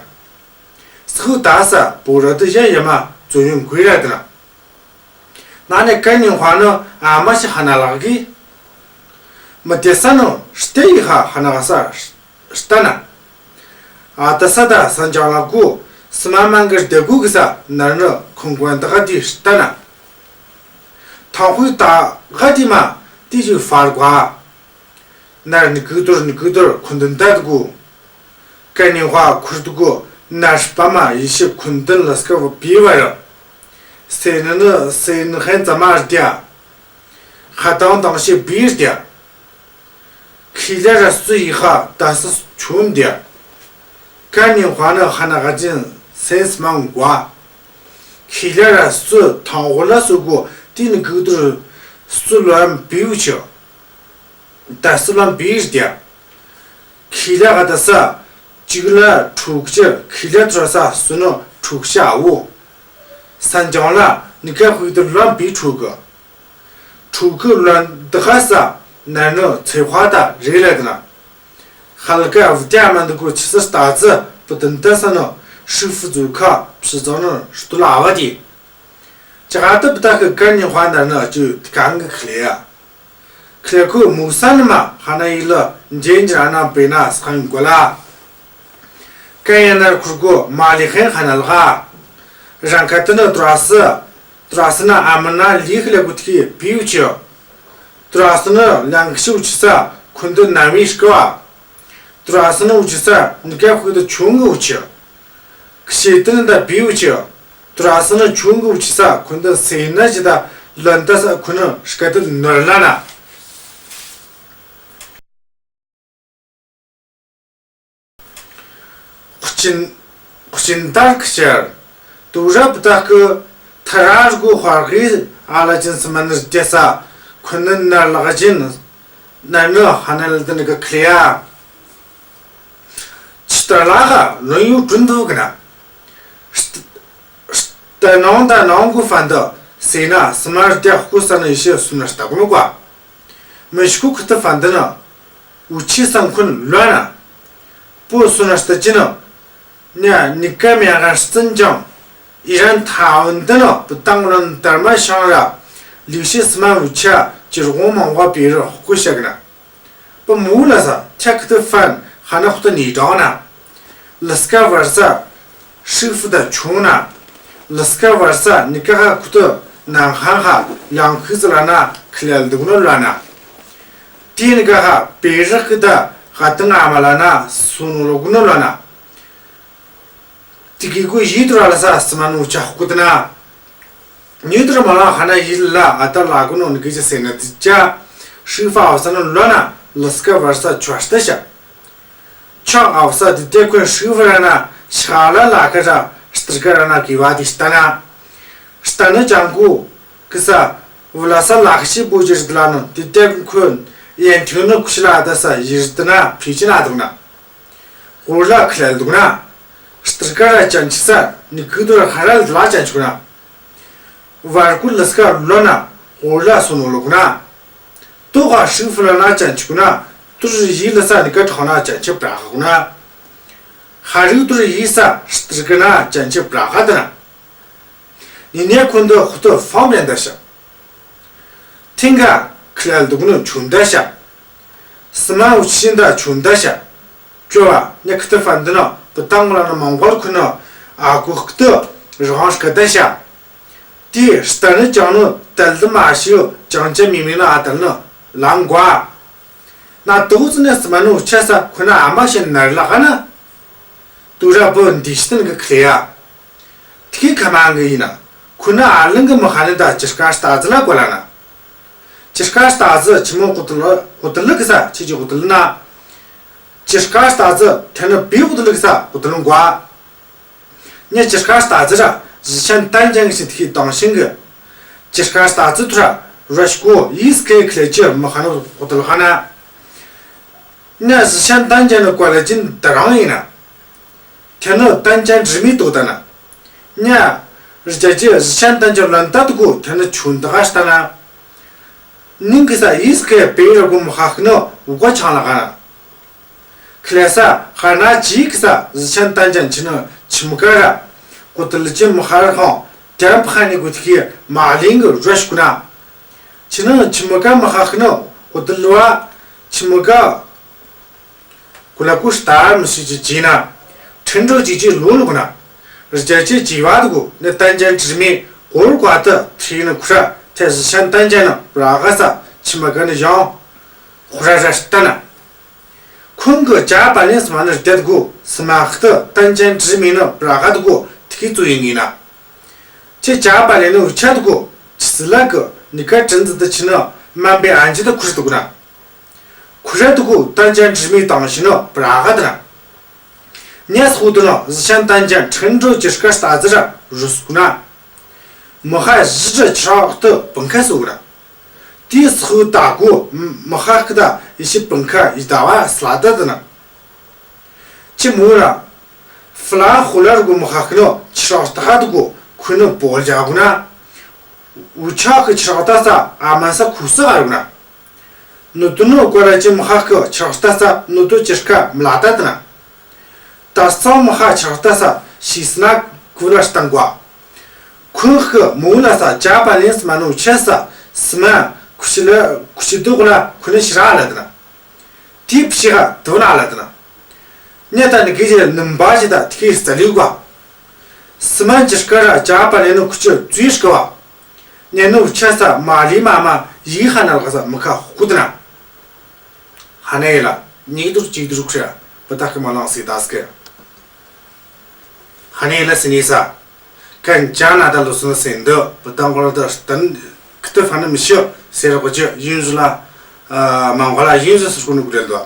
སུ་ད་ས་བོ་ར་དི་ཡ་ཡ་མ་ཙོ་ཡོན་གུ་ར་དི་ན། ན་ནི་ཀན་ནི་ཧྭ་ནི་ཨ་མ་ཞིག་ཧ་ན་ལག་གི། མི་ཏེ་ས་ནི་སྟེ་ཡི་ཧ་ཧ་ན་ག་ས་ལྟ་ན། ཨ་ད་ས་ད་སན་ཅང་ལ་གུ་སི་མ་མན་གི་སྟེ་གུ་གི་ས་ནར་ནི་ཁུང་གོན་ད་ག་དི་ལྟ་ན། ཐང་ཧུའེ་ད་ག་དི་མ་དི་ཞིག་ཧྥ་ར་གུ་ཨ། ནར་ནི་གུ་དུར་ནི་གུ་དུར་ཁུན་དུན་ད་དི་གུ། ཀན་ནི་ཧྭ་ཁུར་དི་གུ་ནར་སྤ་མ་ཡི་ཤི་ཁུན་དུན་ལ་སྐ་བ་པི་བ་ར། སེ་ནི་ནི་སེ་ནི་ཧན་ཙ་མ་ར་དི་ཡ། ཁ་ཏང་ཏང་ཤེ་བི་ར་དི་ཡ། ཁི་ལ་ར་སུ་ཡི་ཧ་ད་སུ་ཆུན་དི་ཡ། ཀན་ནི་ཧྭ་ནི་ཧ་ན་ག་ཅིན་སེན་སི་མང་གོ། ཁི་ལ་ར་སུ་ཐང་ཧོ་ལ་སུ་གོ་ཏི་ནི་གུ་དུར་སུ་ལོན་པིའུ་ཆི། ད་སུ་ལོན་པིར་དི་ཡ། ཁི་ལ་ག་ད་ས་ཅིག་ལ་ཕྲུ་གུ་ཅི་ཁི་ལ་ཐུར་ས་སུ་ནོ་ཕྲུ་གུ་ཤ་བོ། སན་ཅང་ལ་ནི་ཀ་ཧུའེ་དུ་ལོན་པི་ཕྲུ་གུ། ཕྲུ་གུ་ལོན་དི་ཧ་ས་ནར་ནོ་ཚེ་ཧྭ་ད་རེ་ལ་དི་ན། ཧ་ལ་ཀ་བུ་ཏ་མན་དི་གུ་ཆི་སི་ལྟ་ཙི་བུ་དིན་ཏ་ས་ནོ་ཧྲི་ཧྥུ་ཛུ་ཁ་ཕྱི་ཙང་ནོ་ཧྲི་ཏུ་ལ་ཨ་བ་དི། ཅི་ག་ཏི་བུ་ཏ་ཁི་ཀན་ནི་ཧྭ་ནར་ནོ་ཅི་ཏི་ཀང་གི་ཁི་ལེ་ཡ། ཁི་ལེ་ཁུ་མུ་ས་ནི་མ་ཧ་ན་ཡི་ལ་འཇེན་ཇི་ར་ན་པེ་ན་སི་ཁང་གོ་ལ། ཀན་ཡ་ནར་ཁུར་གོ་མ་ལི་ཧན་ཧ་ན་ལ་ག། རང་ཁ་ཏི་ནི་ཏུ་ར་སི། ཏུ་ར་སི་ནི་ཨ་མ་ན་ལི་ཁི་ལེ་གུ་ཏི་ཁི་པིའུ་ཆི། ཏུ་ར་སི་ནི་ལང་ཤི་ཝུ་ཆི་ས་ཁུན་དུ་ན་མི་ཤི་ཀ་བ། ཏུ་ར་སི་ནི་ཝུ་ཆི་ས་ནི་ཀ་ཧུའེ་དུ་ཆུང་གི་ཝུ་ཆི། ཁི་ཤེ་ཏི་ནི་ད་པིའུ་ཆི། ཏུ་ར་སི་ནི་ཆུང་གི་ཝུ་ཆི་ས་ཁུན་དུ་སེ་ན་ཇི་ད་ལོན་ཏ་ས་ཁུན་ནི་ཤི་ཀ་ཏི་ནོར་ལ་ན། ཁུ་ཅིན་ཁུ་ཅིན་ཏར་ཁི་ཆར། ཏུ་ར་བུ་ཏ་ཁི་ཐ་ར་རུ་གུ་ཧོར་གི་ཨ་ལ་ཅིན་སི་མ་ནི་ར་ཏེ་ས་ཁུ་ནི་ནར་ལག་ཅིན་ནར་ནི་ཧ་ན་ལ་དི་ནི་གི་ཁི་ལེ་ཡ། ཆི་ཏར་ལ་ག་ལོན་ཡུ་ཀྲུན་དུ་གི་ན། ཏ་ནོང་ཏ་ནོང་གུ་ཧྥན་དི་སེ་ན་སི་མ་ར་ཏ་ཧུ་ས་ནི་ཡི་ཤི་སུ་ན་ལྟ་གུ་ནོ་གོ། མི་ཤི་ཁུ་ཁི་ཏི་ཧྥན་དི་ནི་ཝུ་ཆི་སང་ཁུན་ལོན་ན། པོ་སུ་ན་ལྟ་ཅི་ནི། ནི་ནི་ཀ་མེ་ག་སི་ཙིན་ཅང་ཨི་རན་ཐའོ་ཝན་དི་ནི་བུ་ཏང་ལོན་དར་མ་ཤང་ར་ལིའུ་ཤི་སི་མ་ཝུ་ཆ་ཅི་རུ་གོང་མང་བ་པི་རུ་ཧུ་ཤ་གི་ན། པ་མུ་ལ་ས་ཆ་ཁི་ཏི་ཧྥན་ཧ་ན་ཧུ་ཏི་ནི་ཏོང་ན། ལི་སྐ་བར་ས་ཧྲི་ཧྥུ་ད་ཆུང་ན། ལི་སྐ་བར་ས་ནི་ཀ་ཧ་ཁུ་ཏི་ནང་ཧང་ཧ་ལང་ཁི་ཙི་ལ་ན་ཁི་ལ་ལ་དུག་ནོ་ལ་ན། ཏི་ནི་ཀ་ཧ་པེ་རི་ཁི་ད་ཧ་ཏི་ང་མ་ལ་ན་སུ་ནོ་ལོ་གུ་ནོ་ལ་ན། ཏི་གི་གུ་ཡི་ཏུ་ར་ལ་ས་སི་མ་ནུ་ཆ་ཧུ་ཏི་ན། ཉི་ཏུ་ར་མ་ལ་ཧ་ན་ཡི་ལ་ཨ་ཏ་ལ་གུ་ནོ་ནི་གི་ཅི་སེ་ན་ཏི་ཅ། ཧྲི་ཧྥ་ཨ་བ་ས་ནི་ལོ་ན་ལི་སྐ་བར་ས་ཆོ་ཧྲི་ཏ་ཤ། ཆོ་ཨ་བ་ས་ཏི་ཏེ་ཁོན་ཧྲི་ཧྥ་ར་ན་ཤ་ལ་ལ་ཁ་ར་སྟར་ཀ་ར་ན་གི་བ་ཏི་ཤ་ཏ་ན། ཤ་ཏ་ན་ཅང་གུ་གི་ས་བུ་ལ་ས་ལ་ཁ་ཤི་བུ་ཅི་རི་ཏི་ལ་ནི་ཏི་ཏེ་ཁོན་ཡན་ཐུ་ནི་ཁུ་ཤི་ལ་ཏ་ས་ཡི་རི་ཏི་ན་ཕི་ཅི་ན་དུག་ན། ཧོར་ལ་ཁི་ལ་དུག་ན། སྟར་ཀ་ར་ཅན་ཅི་ས་ནི་གུ་དུ་ར་ཧ་ར་ལ་ཅན་ཅི་གུ་ན། བར་གུ་ལི་སྐ་ལོ་ན་ཧོར་ལ་སུ་ནོ་ལོ་གུ་ན། ཏོ་ག་ཧྲི་ཧྥུ་ལ་ན་ཅན་ཅི་གུ་ན། ཏུ་རི་ཡི་ལི་ས་ནི་ཀ་ཐོ་ན་ཅན་ཅི་པྲ་ཧ་གུ་ན། ཧ་རི་ཏུ་རི་ཡི་ས་སྟར་ཀ་ན་ཅན་ཅི་པྲ་ཧ་ཏ་ན། ནི་ནེ་ཁུན་དུ་ཧུ་ཏུ་ཧྥང་མེན་ད་ཤ། ཐིང་ག་ཁི་ལ་དུག་ནི་ཆུན་ད་ཤ། སི་མ་ཝུ་ཆི་ཤིན་ད་ཆུན་ད་ཤ། ཅོ་བ་ནེ་ཁི་ཏི་ཧྥན་དི་ནི་བུ་ཏང་ལ་ནི་མང་གོར་ཁུ་ནི་ཨ་གུ་ཁི་ཏི་རང་ཤ་ད་ཤ། ཏི་ཤ་ཏ་ནི་ཅང་ནི་ཏལ་དི་མ་ཤི་ཡོ་ཅང་ཅ་མི་མི་ནི་ཨ་ཏལ་ནི་ལང་གོ་ཨ། ན་ཏོ་ཙི་ནེ་སི་མ་ནུ་ཆ་ས་ཁུ་ན་ཨ་མ་ཤེ་ནར་ལ་ག་ན། ཏུ་ར་བུ་འདི་ཤི་ཏན་གི་ཁི་ལེ་ཡ། ཏི་ཁི་ཁ་མང་གི་ཡིན་ན། ཁུ་ན་ཨ་ལིང་གི་མི་ཧ་ནི་ད་ཅི་ཤ་ཀ་ཤ་ཏ་ཙི་ལ་གོ་ལ་ན། ཅི་ཤ་ཀ་ཤ་ཏ་ཙི་ཆི་མོ་ཧུ་ཏི་ལི་ཧུ་ཏི་ལི་གི་ས་ཆི་ཅི་ཧུ་ཏི་ལི་ན། ཅི་ཤ་ཀ་ཤ་ཏ་ཙི་ཐེ་ནི་བི་ཧུ་ཏི་ལི་གི་ས་ཧུ་ཏི་ལི་གོ་ཨ། ཉེ་ཅི་ཤ་ཀ་ཤ་ཏ་ཙི་ར་ཟི་ཆན་ཏན་ཅང་ཞིག་ཏི་ཁི་དང་ཤིང་གི། ཅི་ཤ་ཀ་ཤ་ཏ་ཙི་ཐུ་ར་ ར་ཤི་གོ་ཡིས་ཁེ་ཁེ་ལེ་ཅི་མི་ཧ་ནོ་ཧོ་ཏལ་ཧ་ན། ཉ་ཟི་ཤན་ཏན་ཅན་ནི་ཀོ་ལ་ཅིན་ད་རང་ཡིན་ན། ཁྱེད་ནི་ཏན་ཅན་དྲི་མི་ཏོ་ད་ན། ཉ་རི་ཅ་ཅི་ཟི་ཤན་ཏན་ཅན་ལན་ཏ་ཏུ་གོ་ཁྱེད་ནི་ཆུན་ཏ་ག་ཤ་ཏ་ན། ནིང་གི་ས་ཡིས་ཁེ་པེ་ར་གོ་མི་ཧ་ཁི་ནི་ཝུ་གོ་ཆང་ལ་ག་ན། ཁི་ལེ་ས་ཧ་ན་ཅི་གི་ས་ཟི་ཆན་ཏན་ཅན་ཆི་ནི་ཆི་མི་ཀ་ར་ཀོ་ཏི་ལི་ཅི་མི་ཧ་ར་ཁང་ཏེ་ར་ཕ་ནི་གུ་ཐི་ཁི་མ་ལིང་གི་རོ་ཤ་གུ་ན། ཆི་ནི་ཆི་མི་ཀ་མི་ཧ་ཁི་ནི་ཀོ་ཏི་ལི་བ་ཆི་མི་ཀ་གུ་ལ་གུ་སྟ་མི་སི་ཅི་ཅི་ན་ཁྲིན་ཏྲོ་ཅི་ཅི་ལུ་ལུ་གུ་ན། རི་ཅ་ཅི་ཅི་བ་དུ་གུ་ནི་ཏན་ཅན་དྲི་མི་གོར་ཀ་ཏི་ཐི་ནི་ཁུ་ར་ཏེ་ཟི་ཆན་ཏན་ཅན་ནི་ར་ག་ས་ཆི་མི་ཀ་ནི་ཡང་ཧུ་ར་ར་སྟ་ན། ཁོང་གི་ཅ་པ་ལེན་སི་མ་ནི་རྡེད་གོ་སི་མ་ཁི་ཏི་ཏན་ཅན་དྲི་མི་ནི་པྲ་ཧ་དུ་གོ་ཐི་ཁི་ཙུ་ཡིན་ཡིན་ན། ཅི་ཅ་པ་ལེན་ནི་ཝུ་ཆ་དུ་གོ་ཅི་སི་ལ་གི་ནི་ཀ་དྲིན་ཙི་ཏི་ཆི་ནི་མན་པའི་ཨན་ཅི་ཏི་ཁུ་རི་དུ་གོ་ན། ཁུ་རི་དུ་གོ་ཏན་ཅན་དྲི་མི་དང་ཞི་ནི་པྲ་ཧ་དི་ན། ཉེ་སི་ཧུ་དུ་ནི་ཟི་ཆན་ཏན་ཅན་ཁྲིན་ཏྲོ་ཅི་སྐ་སྟ་ཙི་ར་རུ་སི་གོ་ན། མི་ཧ་ཞི་ཅི་ཆི་རག་ཏི་པིང་ཁ་སུ་གོ་ན། ཏི་སི་ཧུ་ད་གོ་མི་ཧ་ཁི་ད་ཡི་ཤི་པིང་ཁ་ཡི་ད་བ་སླ་ད་དི་ན། ཅི་མོ་ར་ཧྥ་ལ་ཧུ་ལ་རུ་གོ་མི་ཧ་ཁི་ནི་ཆི་རག་ཏ་ཧ་དུ་གོ་ཁུ་ནི་བོ་ལ་ཇ་གོ་ན། ཝུ་ཆ་ཁི་ཆི་རག་ཏ་ས་ཨ་མ་ས་ཁུ་སི་ཧ་རུ་ན། ནུ་དུ་ནུ་ཀོ་ར་ཅི་མི་ཧ་ཁི་ཆི་རག་ཏ་ས་ནུ་དུ་ཅི་སྐ་མི་ལ་ད་དི་ན། ད་སང་མི་ཧ་ཆག་ཏ་ས་ཤི་སི་ན་གུ་ལ་སྟང་གོ། ཁོང་ཁི་མོ་ལ་ས་ཅ་པ་ལེན་སི་མ་ནུ་ཆ་ས་སི་མ་ཁུ་ཤི་ལ་ཁུ་ཤི་དུ་གུ་ལ་ཁུ་ནི་ཤི་ར་ལ་དི་ན། ཏི་ཕི་ཤི་ཧ་དུ་ན་ལ་དི་ན། ཉེ་ད་ནི་གི་ཇི་ནིམ་པ་ཇི་ད་ཏི་ཁི་སི་ལི་གོ། སི་མ་ཇི་སྐ་ར་ཅ་པ་ལེན་ནུ་ཁུ་ཆུ་ཙུ་ཤི་ག་བ། ཉེ་ནུ་ཆ་ས་མ་ལི་མ་མ་ཡི་ཧ་ན་ལ་ག་ས་མི་ཁ་ཧུ་དི་ན། ཧ་ནེ་ལ་ཉིག་དུར་ཅིག་དུར་ཁྲ་པ་ཏག་གི་མ་ལང་སི་དཱས་ཀེ། ཧ་ནེ་ལ་སི་ནི་ས་ཀན་ཅ་ན་ད་ལུ་སུ་ན་སེན་དུ་པ་ཏང་གོ་ལ་ད་སྟན་ཁི་ཏི་ཧྥ་ན་མི་ཤོ་སེ་ར་གོ་ཅི་ཡུན་ཟུ་ལ་མང་གོ་ལ་ཡུན་ཟུ་སུ་ཀུ་ནུ་གུ་རེ་ལ་དུ་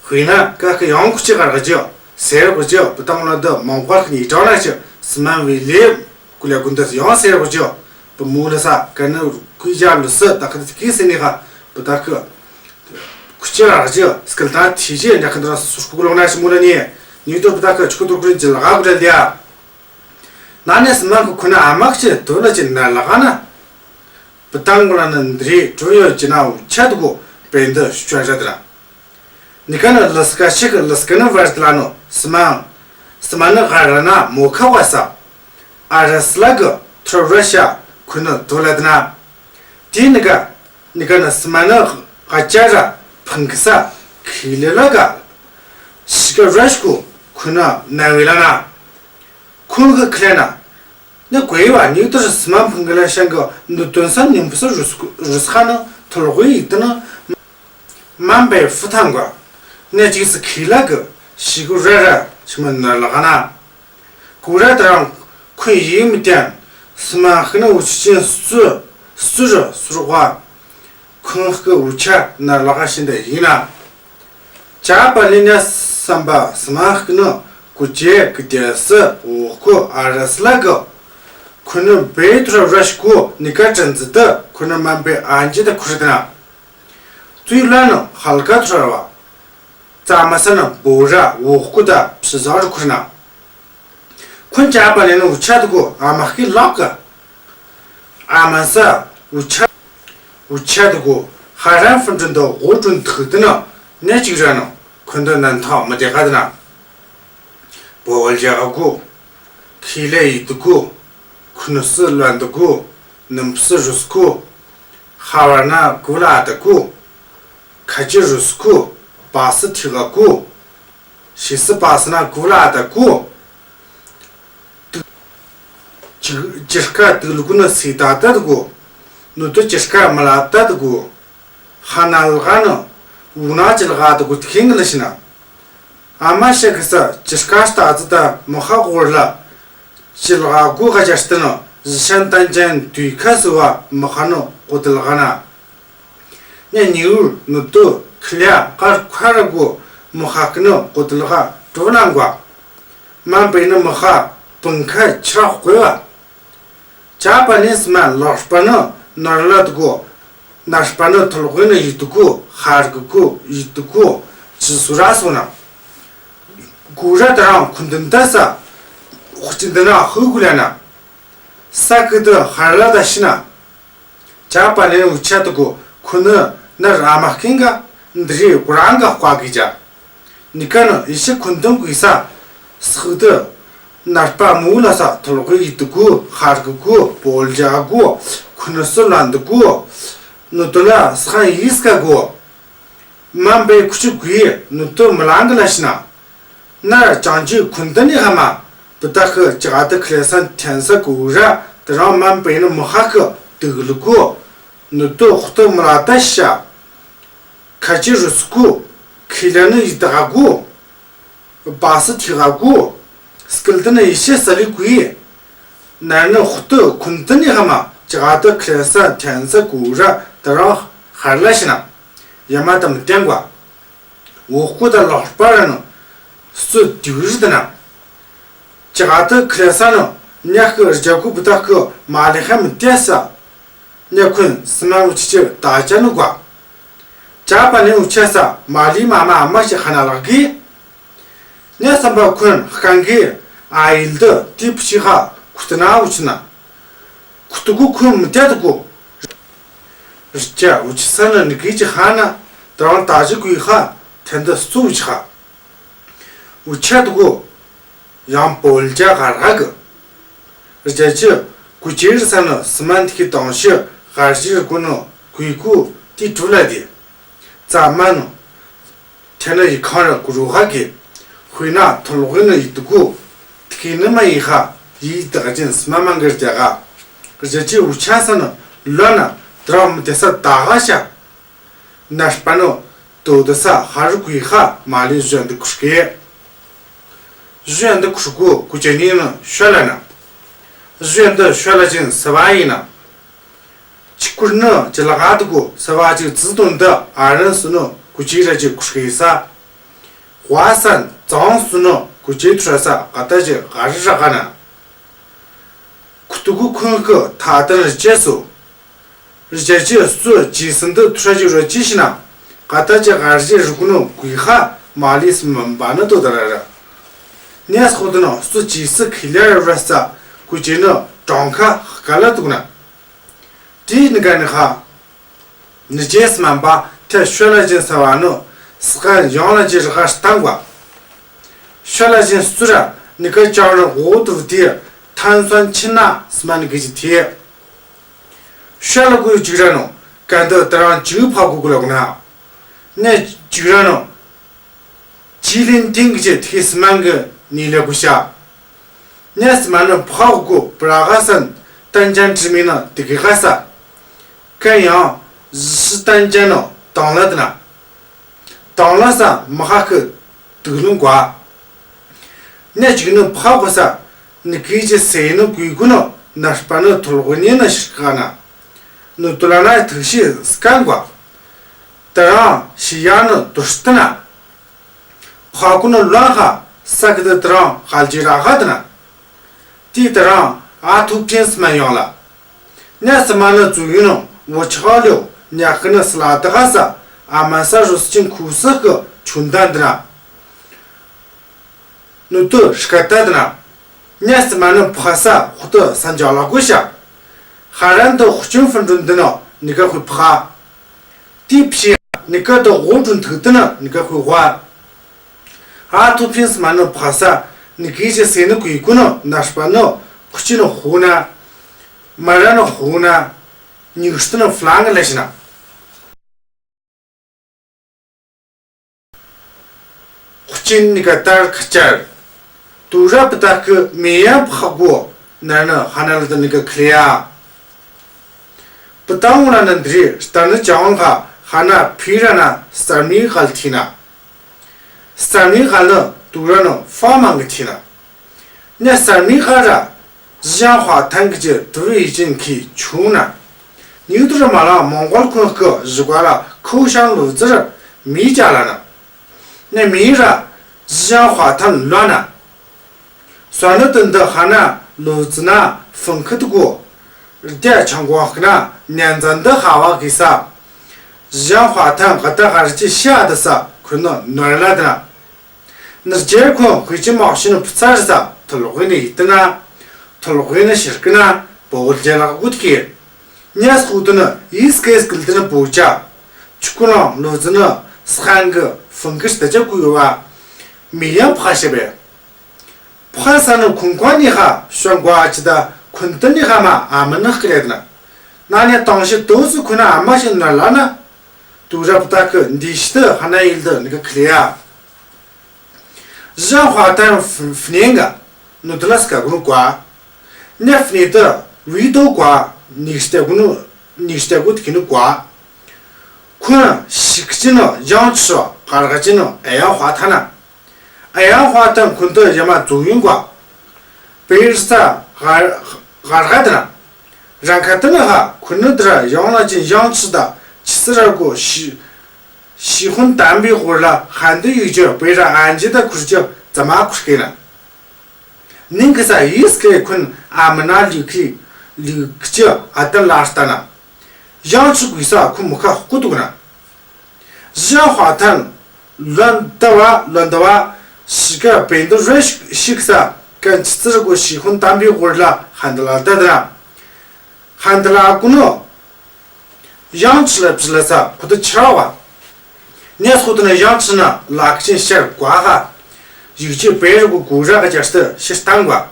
ཧུ་ན་ཀ་ཀ་ཡང་ཁུ་ཅི་གར་ག་ཅི་སེ་ར་གོ་ཅི་པ་ཏང་གོ་ལ་ད་མང་གོ་ལ་ཁི་ནི་ཏྲོ་ན་ཅི་སི་མ་བི་ལེ་གུ་ལ་གུན་ད་ཡང་སེ་ར་གོ་ཅི་པ་མུ་ལ་ས་ཀ་ནུ་ཀུ་ཇ་ལུ་སི་ད་ཁ་ཏི་ཀི་སི་ནི་ཧ་པ་ཏག་གི། ཁུ་ཅི་རག་ཅི་སྐལ་ཏ་ཐི་ཅི་ཡང་ཁ་ཏ་སུར་ཁུ་ལོང་ན་ཤི་མུ་ལ་ནི་ཉིག་དུར་པ་ཏག་གི་ཆུ་ཁུ་དུར་ཁུ་རིན་ཅི་ལ་ག་གུ་ཏ་ལི་ཡ། ན་ནི་སི་མ་ཁུ་ཁུ་ན་ཨ་མ་ཁུ་ཅི་དུ་ལ་ཅི་ན་ལ་ག་ན། པ་ཏང་གོ་ལ་ནི་འདི་རི་ཀྲུ་ཡོ་ཅི་ན་ཝུ་ཆ་དུ་གོ་པེན་དུ་ཤུ་ཅ་ཞ་དི་ན། ནི་ཀ་ནི་ལི་སི་ཀ་ཤི་ཀི་ལི་སི་ཀ་ནི་བར་ཏི་ལ་ནོ་སི་མ། སི་མ་ནི་ག་ར་ན་མོ་ཁ་བ་ས། ཨ་ར་སི་ལ་གི་ཐུར་ར་ཤ་ཁུ་ནི་དོ་ལ་དི་ན། ཏི་ནི་ཀ་ནི་ཀ་ནི་སི་མ་ནི་ག་ཅ་ར་ཕང་གི་ས་ཁི་ལི་ལ་ག་ཤི་ཀ་ར་ཤ་ཁུ་ཁུ་ནི་ན་བི་ལ་ན། ཁུ་གི་ཁི་ལ་ན། ནི་གོ་ཡི་བ་ཉིག་དུར་སི་མ་ཕང་གི་ལ་ཤང་གི་ནུ་དོན་ས་ནིམ་པ་ས་རུ་སི་རུ་སི་ཁ་ནི་ཐོལ་གོ་ཡི་དི་ནི། མན་པའི་ཧྥུ་ཐང་གོ། ནི་ཅིག་སི་ཁི་ལ་གི་ཤི་གུ་ར་ར་ཤི་མ་ནར་ལ་ག་ན། གུ་ར་ད་རང་ཁུ་ཡི་མི་ཏན་སི་མ་ཧི་ནི་ཝུ་ཆི་ཅན་སུ་སུ་རུ་སུ་རུ་གོ། ཁོང་ཧི་གི་ཝུ་ཆ་ནར་ལ་ག་ཤིན་ཏེ་ཡིན་ན། ཅ་པ་ལི་ནི་སམ་པ་སི་མ་ཧི་གི་ནི་གུ་ཅེ་གི་ཏེ་སི་ཝུ་ཁུ་ཨ་ར་སི་ལ་གི། ཁུ་ནི་བེ་ཐུ་ར་ར་ཤ་ཁུ་ནི་ཀ་ཏྲན་ཙི་ཏི་ཁུ་ནི་མན་པའི་ཨན་ཅི་ཏི་ཁུ་རི་ཏི་ན། ཙུའི་ལ་ནི་ཧལ་ཀ་ཐུ་ར་བ། ཙ་མ་ས་ནི་བོ་ར་ཝུ་ཁུ་ད་ཕི་ཟ་རུ་ཁུ་རི་ན། ཁོང་ཅ་པ་ལི་ནི་ཝུ་ཆ་དུ་གོ་ཨ་མ་ཧི་ལག་ག། ཨ་མ་ས་ཝུ་ཆ་ཝུ་ཆ་དུ་གོ་ཧ་ར་ཧྥུན་ཀྲུན་དུ་ཝུ་ཀྲུན་ཐུག་ཏི་ན་ནི་ཅིག་ར་ནོ་ཁོང་དུ་ནན་ཐོ་མི་ཏེ་ག་ཏི་ན། བོ་ལ་ཇ་ག་གོ། ཁི་ལེ་ཡི་དུ་གོ། ཁུ་ནུ་སི་ལོན་དུ་གོ། ནིམ་སི་རུ་སི་གོ། ཧ་བ་ན་གུ་ལ་དུ་གོ། ཁ་ཅི་རུ་སི་གོ། པ་སི་ཐི་ག་གོ། ཤི་སི་པ་སི་ན་གུ་ལ་དུ་གོ། ཏུ་ཅི་ཅི་སྐ་ཏུ་ལུ་གུ་ནུ་སི་ད་ད་དུ་གོ། ནུ་ཏུ་ཅི་སྐ་མི་ལ་ད་དུ་གོ། ཧ་ན་ལ་ག་ནུ་ཝུ་ན་ཅི་ལ་ག་དུ་གོ་ཐིང་གི་ལ་ཤི་ན། ཨ་མ་ཤ་གི་ས་ཅི་སྐ་སྟ་ཙི་ད་མི་ཧ་གོ་ར་ལ། ཅི་ལ་ག་གོ་ག་ཅ་སྟི་ནུ་ཟི་ཤན་ཏན་ཅན་དུས་ཁ་སི་བ་མི་ཧ་ནུ་གོ་ཏི་ལ་ག་ན། ཉེ་ཉིའུ་ནུ་ཏུ་ཁི་ལ་ཀར་ཁ་ར་གོ་མི་ཧ་གི་ནུ་གོ་ཏི་ལ་ག་ཏོ་ན་གོ། མན་པེ་ནུ་མི་ཧ་པིང་ཁ་ཆ་གོ་བ། ཅ་པ་ནི་སི་མ་ལོག་པ་ནི་ནོར་ལ་དུ་གོ་ ནར་པ་ནི་ཐོལ་གོ་ནི་ཡིད་དུ་གོ། ཧར་གི་གོ་ཡིད་དུ་གོ་ཅི་སུ་ར་སོང་ན། གོ་ར་ད་རང་ཁུན་དུན་ད་ས་ཧུ་ཅི་འདི་ན་ཧུ་གུ་ལ་ན། ས་གི་དི་ཧར་ལ་ད་ཤི་ན། ཇ་པ་ནེ་ནི་འུ་ཆ་དི་གོ་ཁུ་ནི་ནར་ཨ་མ་སྐྱེན་ག་འདི་རི་གོ་རང་ག་ཀོ་གི་ཇ། ནི་ཀ་ནི་ཡི་ཤི་ཁུན་དུན་གོ་ས་སི་དི་ནར་པ་མུ་ལ་ས་ཐོལ་གོ་ཡིད་དུ་གོ། ཧར་གི་གོ། བོལ་ཇ་གོ། ཁུ་ནི་སུ་ལ་འདི་གོ། ནུ་དུ་ལ་སི་ཁན་ཡིས་ཀ་གོ། མ་བེ་ཁུ་ཆུ་གུའི་ནུ་དུ་མི་ལང་གི་ལ་ཤི་ན། ནར་ཅང་ཅི་ཁུན་དུན་ནི་ཧ་མ་བི་ད་ཁི་ཅི་ག་དི་ཁི་ལེ་སན་ཐན་ས་གོ་ར་དི་རང་མ་བེ་ནི་མི་ཧ་ཁི་དི་གི་ལུ་གོ། ནུ་དུ་ཧུ་དུ་མི་ལ་ད་ཤ། ཁ་ཅི་རུ་སུ་གོ། ཁི་ལ་ནི་ཡི་ད་ག་གོ། བ་སི་ཐི་ག་གོ། སྐུལ་དུ་ནི་ཡི་ཤི་ས་ལི་གུའི། ནར་ནི་ཧུ་དུ་ཁུན་དུན་ནི་ཧ་མ་ཅི་ག་དི་ཁི་ལེ་སན་ཐན་ས་གོ་ར་དི་རང་ཧར་ལ་ཤི་ན། ཡ་མ་ད་མི་ཏེན་གོ། འོ་ཀུ་ད་ལོག་པ་ར་ནི་སུ་དུ་རི་དི་ན། ཅི་ག་དི་ཁི་ལེ་སན་ནི་ཉག་གི་རི་ཇ་གུ་བི་ད་གི་མ་ལི་ཧ་མི་ཏེ་ས། ཉ་ཁུན་སི་མ་འུ་ཆི་ཆི་ད་ཅ་ནུ་གོ། ཇ་པ་ནེ་འུ་ཆ་ས་མ་ལི་མ་མ་ཨ་མ་ཤི་ཧ་ན་ལག་གི། ཉ་སམ་པ་ཁུན་ཧ་ཁང་གི་ཨ་ཡིལ་དི་ཏི་ཕི་ཤི་ཧ་ཁུ་ཏི་ན་འུ་ཆི་ན། ཁུ་ཏི་གུ་ཁུན་མི་ཏེ་དི་གོ། རི་ཇ་འུ་ཆི་ས་ནི་ནི་གི་ཅི་ཧ་ན་དི་རང་ད་ཅི་གུའི་ཧ་ཐན་དི་སུ་འུ་ཆི་ཧ། འུ་ཆ་དི་གོ། ཡང་བོལ་ཇ་ག་ར་གི། རི་ཇ་ཅི་གུ་ཅི་རི་ས་ནི་སི་མན་ཏི་ཁི་དང་ཤི་ག་རི་རི་གུ་ནི་གུའི་གུ་ཏི་གྲུ་ལ་དི། ཙ་མ་ནི། ཐེ་ནི་ཡི་ཁང་ར་གུ་རུ་ཧ་གི། ཧུའི་ན་ཐོལ་གོ་ནི་ཡིད་དུ་གོ། ཏི་ཁི་ནི་མ་ཡི་ཧ་ཡི་ད་ག་ཅན་སི་མ་མང་གི་རི་ཇ་ག། རི་ཇ་ཅི་འུ་ཆ་ས་ནི་ལོ་ན་དི་རང་མི་ཏེ་ས་ད་ག་ཤ། ནར་པ་ནི་དོ་དི་ས་ཧ་རུ་གུའི་ཧ་མ་ལི་ཞོན་དི་ཁུ་ཤི་གི། ཞོན་དི་ཁུ་ཤི་གུ་གུ་ཅི་ནི་ནི་ཤོ་ལ་ན། ཞོན་དི་ཤོ་ལ་ཅན་སི་བ་ཡི་ན། ཅི་གུར་ནི་ཅི་ལ་ག་དི་གུ་སི་བ་ཅི་ཙི་དོན་དི་ཨ་རན་སུ་ནི་གུ་ཅི་ར་ཅི་ཁུ་ཤི་གི་ས། ཝ་སན་ཙང་སུ་ནི་གུ་ཅི་ཐུ་ར་ས་ག་ད་ཅི་ག་རི་ར་ག་ན། ཁུ་ཏུ་གུ་ཁུན་ཁི་ཐ་ཏན་རི་ཅེ་སུ། རི་ཅེ་ཅི་སུ་ཅི་སན་དི་ཐུ་ར་ཅི་རོ་ཅི་ཤི་ན། ག་ད་ཅི་ག་རི་ཅི་རུ་གུ་ནི་གུའི་ཧ་མ་ལི་སི་མ་བ་ནི་དོ་ད་ར་ར། ནེ་སི་ཁོ་དི་ནི་སུ་ཅི་སི་ཁི་ལེ་ར་ར་ས་གུ་ཅི་ནི་གྲོང་ཁ་ཧ་ག་ལ་དུག་ན། ཏི་ནི་ག་ནི་ཧ། ནི་ཅེ་སི་མ་བ་ཐེ་ཤོ་ལ་ཅན་ས་བ་ནི་སི་ཀ་ཡང་ལ་ཅི་རི་ཧ་སྟང་བ། ཤོ་ལ་ཅན་སུ་ར་ནི་ཀ་ཅང་ར་འོ་དུ་ཏི་ཐན་སོན་ཆི་ན་སི་མ་ནི་གི་ཅི་ཐི། ཤོ་ལ་གུ་ཅིག་ར་ནོ་ག་འདི་ད་རང་ཅི་ཕ་གུ་གུ་ལ་གུ་ན། ནེ་ཅིག་ར་ནོ། ཅི་ལིན་ཏིང་གི་ཅི་ཐི་སི་མ་གི་ནི་ལ་གུ་ཤ། ནེ་སི་མ་ནི་ཕ་གུ་གུ་པྲ་ག་སན་ཏན་ཅན་ཏྲི་མི་ན་ཏི་གི་ག་ས། ཀ་ཡང་ཞི་ཏན་ཅན་ནོ་དང་ལ་དི་ན། དང་ལ་ས་མ་ཧ་ཁི་དུག་ལུང་གོ། ནེ་ཅིག་ནི་ཕ་གུ་ས་ནི་གི་ཅི་སེ་ནི་གུའི་གུ་ནི་ནར་པ་ནི་ཐོལ་གོ་ནི་ནི་ཤི་ཀ་ན། ནི་དུ་ལ་ན་ཐུག་ཤི་སྐན་གོ། ད་རང་ཤི་ཡ་ནི་དུ་ཤི་ཏི་ན། ཕ་གུ་ནི་ལོན་ཧ་ས་གི་དི་ད་རང་ཧལ་ཅི་ར་ཧ་དི་ན། ཏི་ད་རང་ཨ་ཐུ་ཕྲིན་སི་མ་ཡོང་ལ། ནེ་སི་མ་ནི་ཙུ་ཡུ་ནི་བུ་ཆ་ལོ་ཉག་གི་ནི་སི་ལ་དི་ཧ་ས་ཨ་མ་ས་རུ་སི་ཅིན་ཁུ་སི་ཀི་ཆུན་དན་དི་ན། ནུ་ཏུ་ཤི་ཀ་ཏ་དི་ན། ནེ་སི་མ་ནི་ཕ་ས་ཧུ་ཏུ་སན་ཇ་ལ་གུ་ཤ། ཧ་རན་དི་ཧུ་ཅུན་ཕུན་ཀྲུན་དི་ནི་ནི་ཀ་ཧུ་ཕ། ཏི་ཕི་ནི་ཀ་དི་ཧུ་ཀྲུན་ཐུ་དི་ནི་ནི་ཀ་ཧུ་ཧ། ཨ་ཐུ་ཕིན་སི་མ་ནི་ཕ་ས་ནི་གི་ཅི་སེ་ནི་གུའི་གུ་ནི་ནར་པ་ནི་ཁུ་ཅི་ནི་ཧུ་ན། མ་ར་ནི་ཧུ་ན། ཉིག་སྟི་ནི་ཕ་ལང་གི་ལ་ཤི་ན། ཁུ་ཅི་ནི་ཀ་ཏར་ཁ་ཅར། དུ་ར་པི་ཏ་ཀི་མེ་ཡ་ཕ་གོ་ན་ནི་ཧ་ན་ལ་ཏ་ནི་ཀ་ཁི་ལེ་ཡ། པི་ཏ་འོ་ན་ནི་དི་རི་ཏ་ནི་ཅང་ཧ་ཧ་ན་ཕི་ར་ན་སར་མི་ཧལ་ཐི་ན། སར་མི་ཧལ་ནི་དུ་ར་ནི་ཕ་མང་གི་ཐི་ན། ནི་སར་མི་ཧལ་ར་ཞི་ཡང་ཧ་ཐན་གི་ཅི་དུ་རི་ཡི་ཅིན་ཁི་ཆུང་ན། ནི་དུ་ར་མ་ལ་མོང་གོལ་ཁུན་ཀི་ཞི་ག་ལ་ཁུ་ཤང་ལུ་ཙི་ར་མི་ཅ་ལ་ན། ནི་མི་ར་ཞི་ཡང་ཧ་ཐན་ལོ་ན། སོ་ནི་ཏུན་དི་ཧ་ན་ལུ་ཙི་ན་ཕུང་ཁི་དུ་གོ། རྡེ་ཆང་གོ་ཧ་ན་ནན་ཙན་དི་ཧ་བ་གི་ས། ཞང་ཧྭ་ཐན་ག་ད་གར་ཅི་ཤ་དི་ས་ཁུ་ནུ་ནོར་ལ་དི་ན། ནུ་ཅེར་ཁུ་ཧུ་ཅི་མོག་ཤི་ནུ་ཕུ་ཚར་ས་ཐུལ་ཧུ་ནི་ཡི་དི་ན། ཐུལ་ཧུ་ནི་ཤར་ཀི་ན་པོ་ལ་ཇེ་ལག་གུ་ཐི་ཁི། ཉ་སྐུ་དི་ནུ་ཡིས་ཀེ་སྐུལ་དི་ནུ་པོ་ཅ། ཆུ་ཀུ་ནང་ལུ་ཙི་ནུ་སི་ཁན་གི་ཕུང་ཀི་ཤི་ད་ཅ་ཀུ་ཡོ་བ། མི་ཡང་ཕ་ཤི་བེ། ཕ་ས་ནུ་ཁུང་ཀ་ནི་ཧ་ཤོང་གོ་ཨ་ཅི་ད་ཁུན་ཏི་ནི་ཧ་མ་ཨ་མ་ནག་ཀི་ལེ་དི་ན། ན་ནི་ཏང་ཤི་ཏོ་སུ་ཁུ་ན་ཨ་མ་ཤི་ནོར་ལ་ན། ཏུ་རབ་ད་ཀི་འདི་ཤི་ཏི་ཧ་ན་ཡིལ་ཏི་ནི་ཀ་ཁི་ལེ་ཡ། ཞང་ཧྭ་ཐན་ཕུ་ནེ་ག་ནུ་ཏི་ལ་སི་ཀ་གུ་ནུ་ཀ་བ། ནེ་ཕུ་ནེ་ཏི་བི་ཏོ་ཀ་བ་ནི་ཤི་ཏེ་གུ་ནུ་ནི་ཤི་ཏེ་གུ་ཐི་ཁི་ནུ་ཀ་བ། ཁུ་ཤི་ཀི་ཅི་ནུ་ཡང་ཆུ་ཀར་ག་ཅི་ནུ་ཨ་ཡང་ཧྭ་ཐན་ན། ཨ་ཡང་ཧྭ་ཐན་ཁུན་ཏི་ཡ་མ་ཙུ་ཡུན་ཀ་བ། པེ་རི་ས་གར་གར་ག་དི་ན། རང་ཁ་ཏི་ནི་ཧ་ཁུ་ནུ་དི་ར་ཡང་ན་ཅིན་ཡང་ཆུ་ད་ཆི་སི་ར་གོ་ཤི་ཤི་ཧུན་དམ་པའི་ཧོར་ལ་ཧན་དི་ཡུ་ཅི་པེ་ར་ཨན་ཇི་ད་ཁུར་ཅི་ཙ་མ་ཁུར་ཀེ་ན། ནིང་ཀི་ས་ཡིས་ཀེ་ཁུན་ཨ་མ་ན་ལུ་ཁི་ལུ་ཁི་ཅི་ཨ་ཏན་ལ་ལྟ་ན། ཡང་ཆུ་གུ་ས་ཁུ་མུ་ཁ་ཧུ་ཏུ་གུ་ན། ཞང་ཧྭ་ཐན་ལོན་ཏ་བ་ལོན་ཏ་བ་ཤི་ཀ་བེ་འདི་རེ་ཤི་ཀི་ས་ཀན་ཆི་ཙི་ར་གོ་ཤི་ཧུན་དམ་པའི་ཧོར་ལ་ཧན་དི་ལ་ལྟ་དི་ན། ཧན་དི་ལ་གུ་ནུ་ཡང་ཆུ་ལ་བྱི་ལ་ས་ཁུ་ཏི་ཆི་ར་བ། ནེ་སུ་ཏི་ནི་ཡང་ཆུ་ན་ལག་ཅན་ཤར་ཀ་ཧ། ཡུ་ཅི་པེ་རི་གུ་གུ་ར་ག་ཅར་ཏི་ཤི་སྟང་ཀ་བ།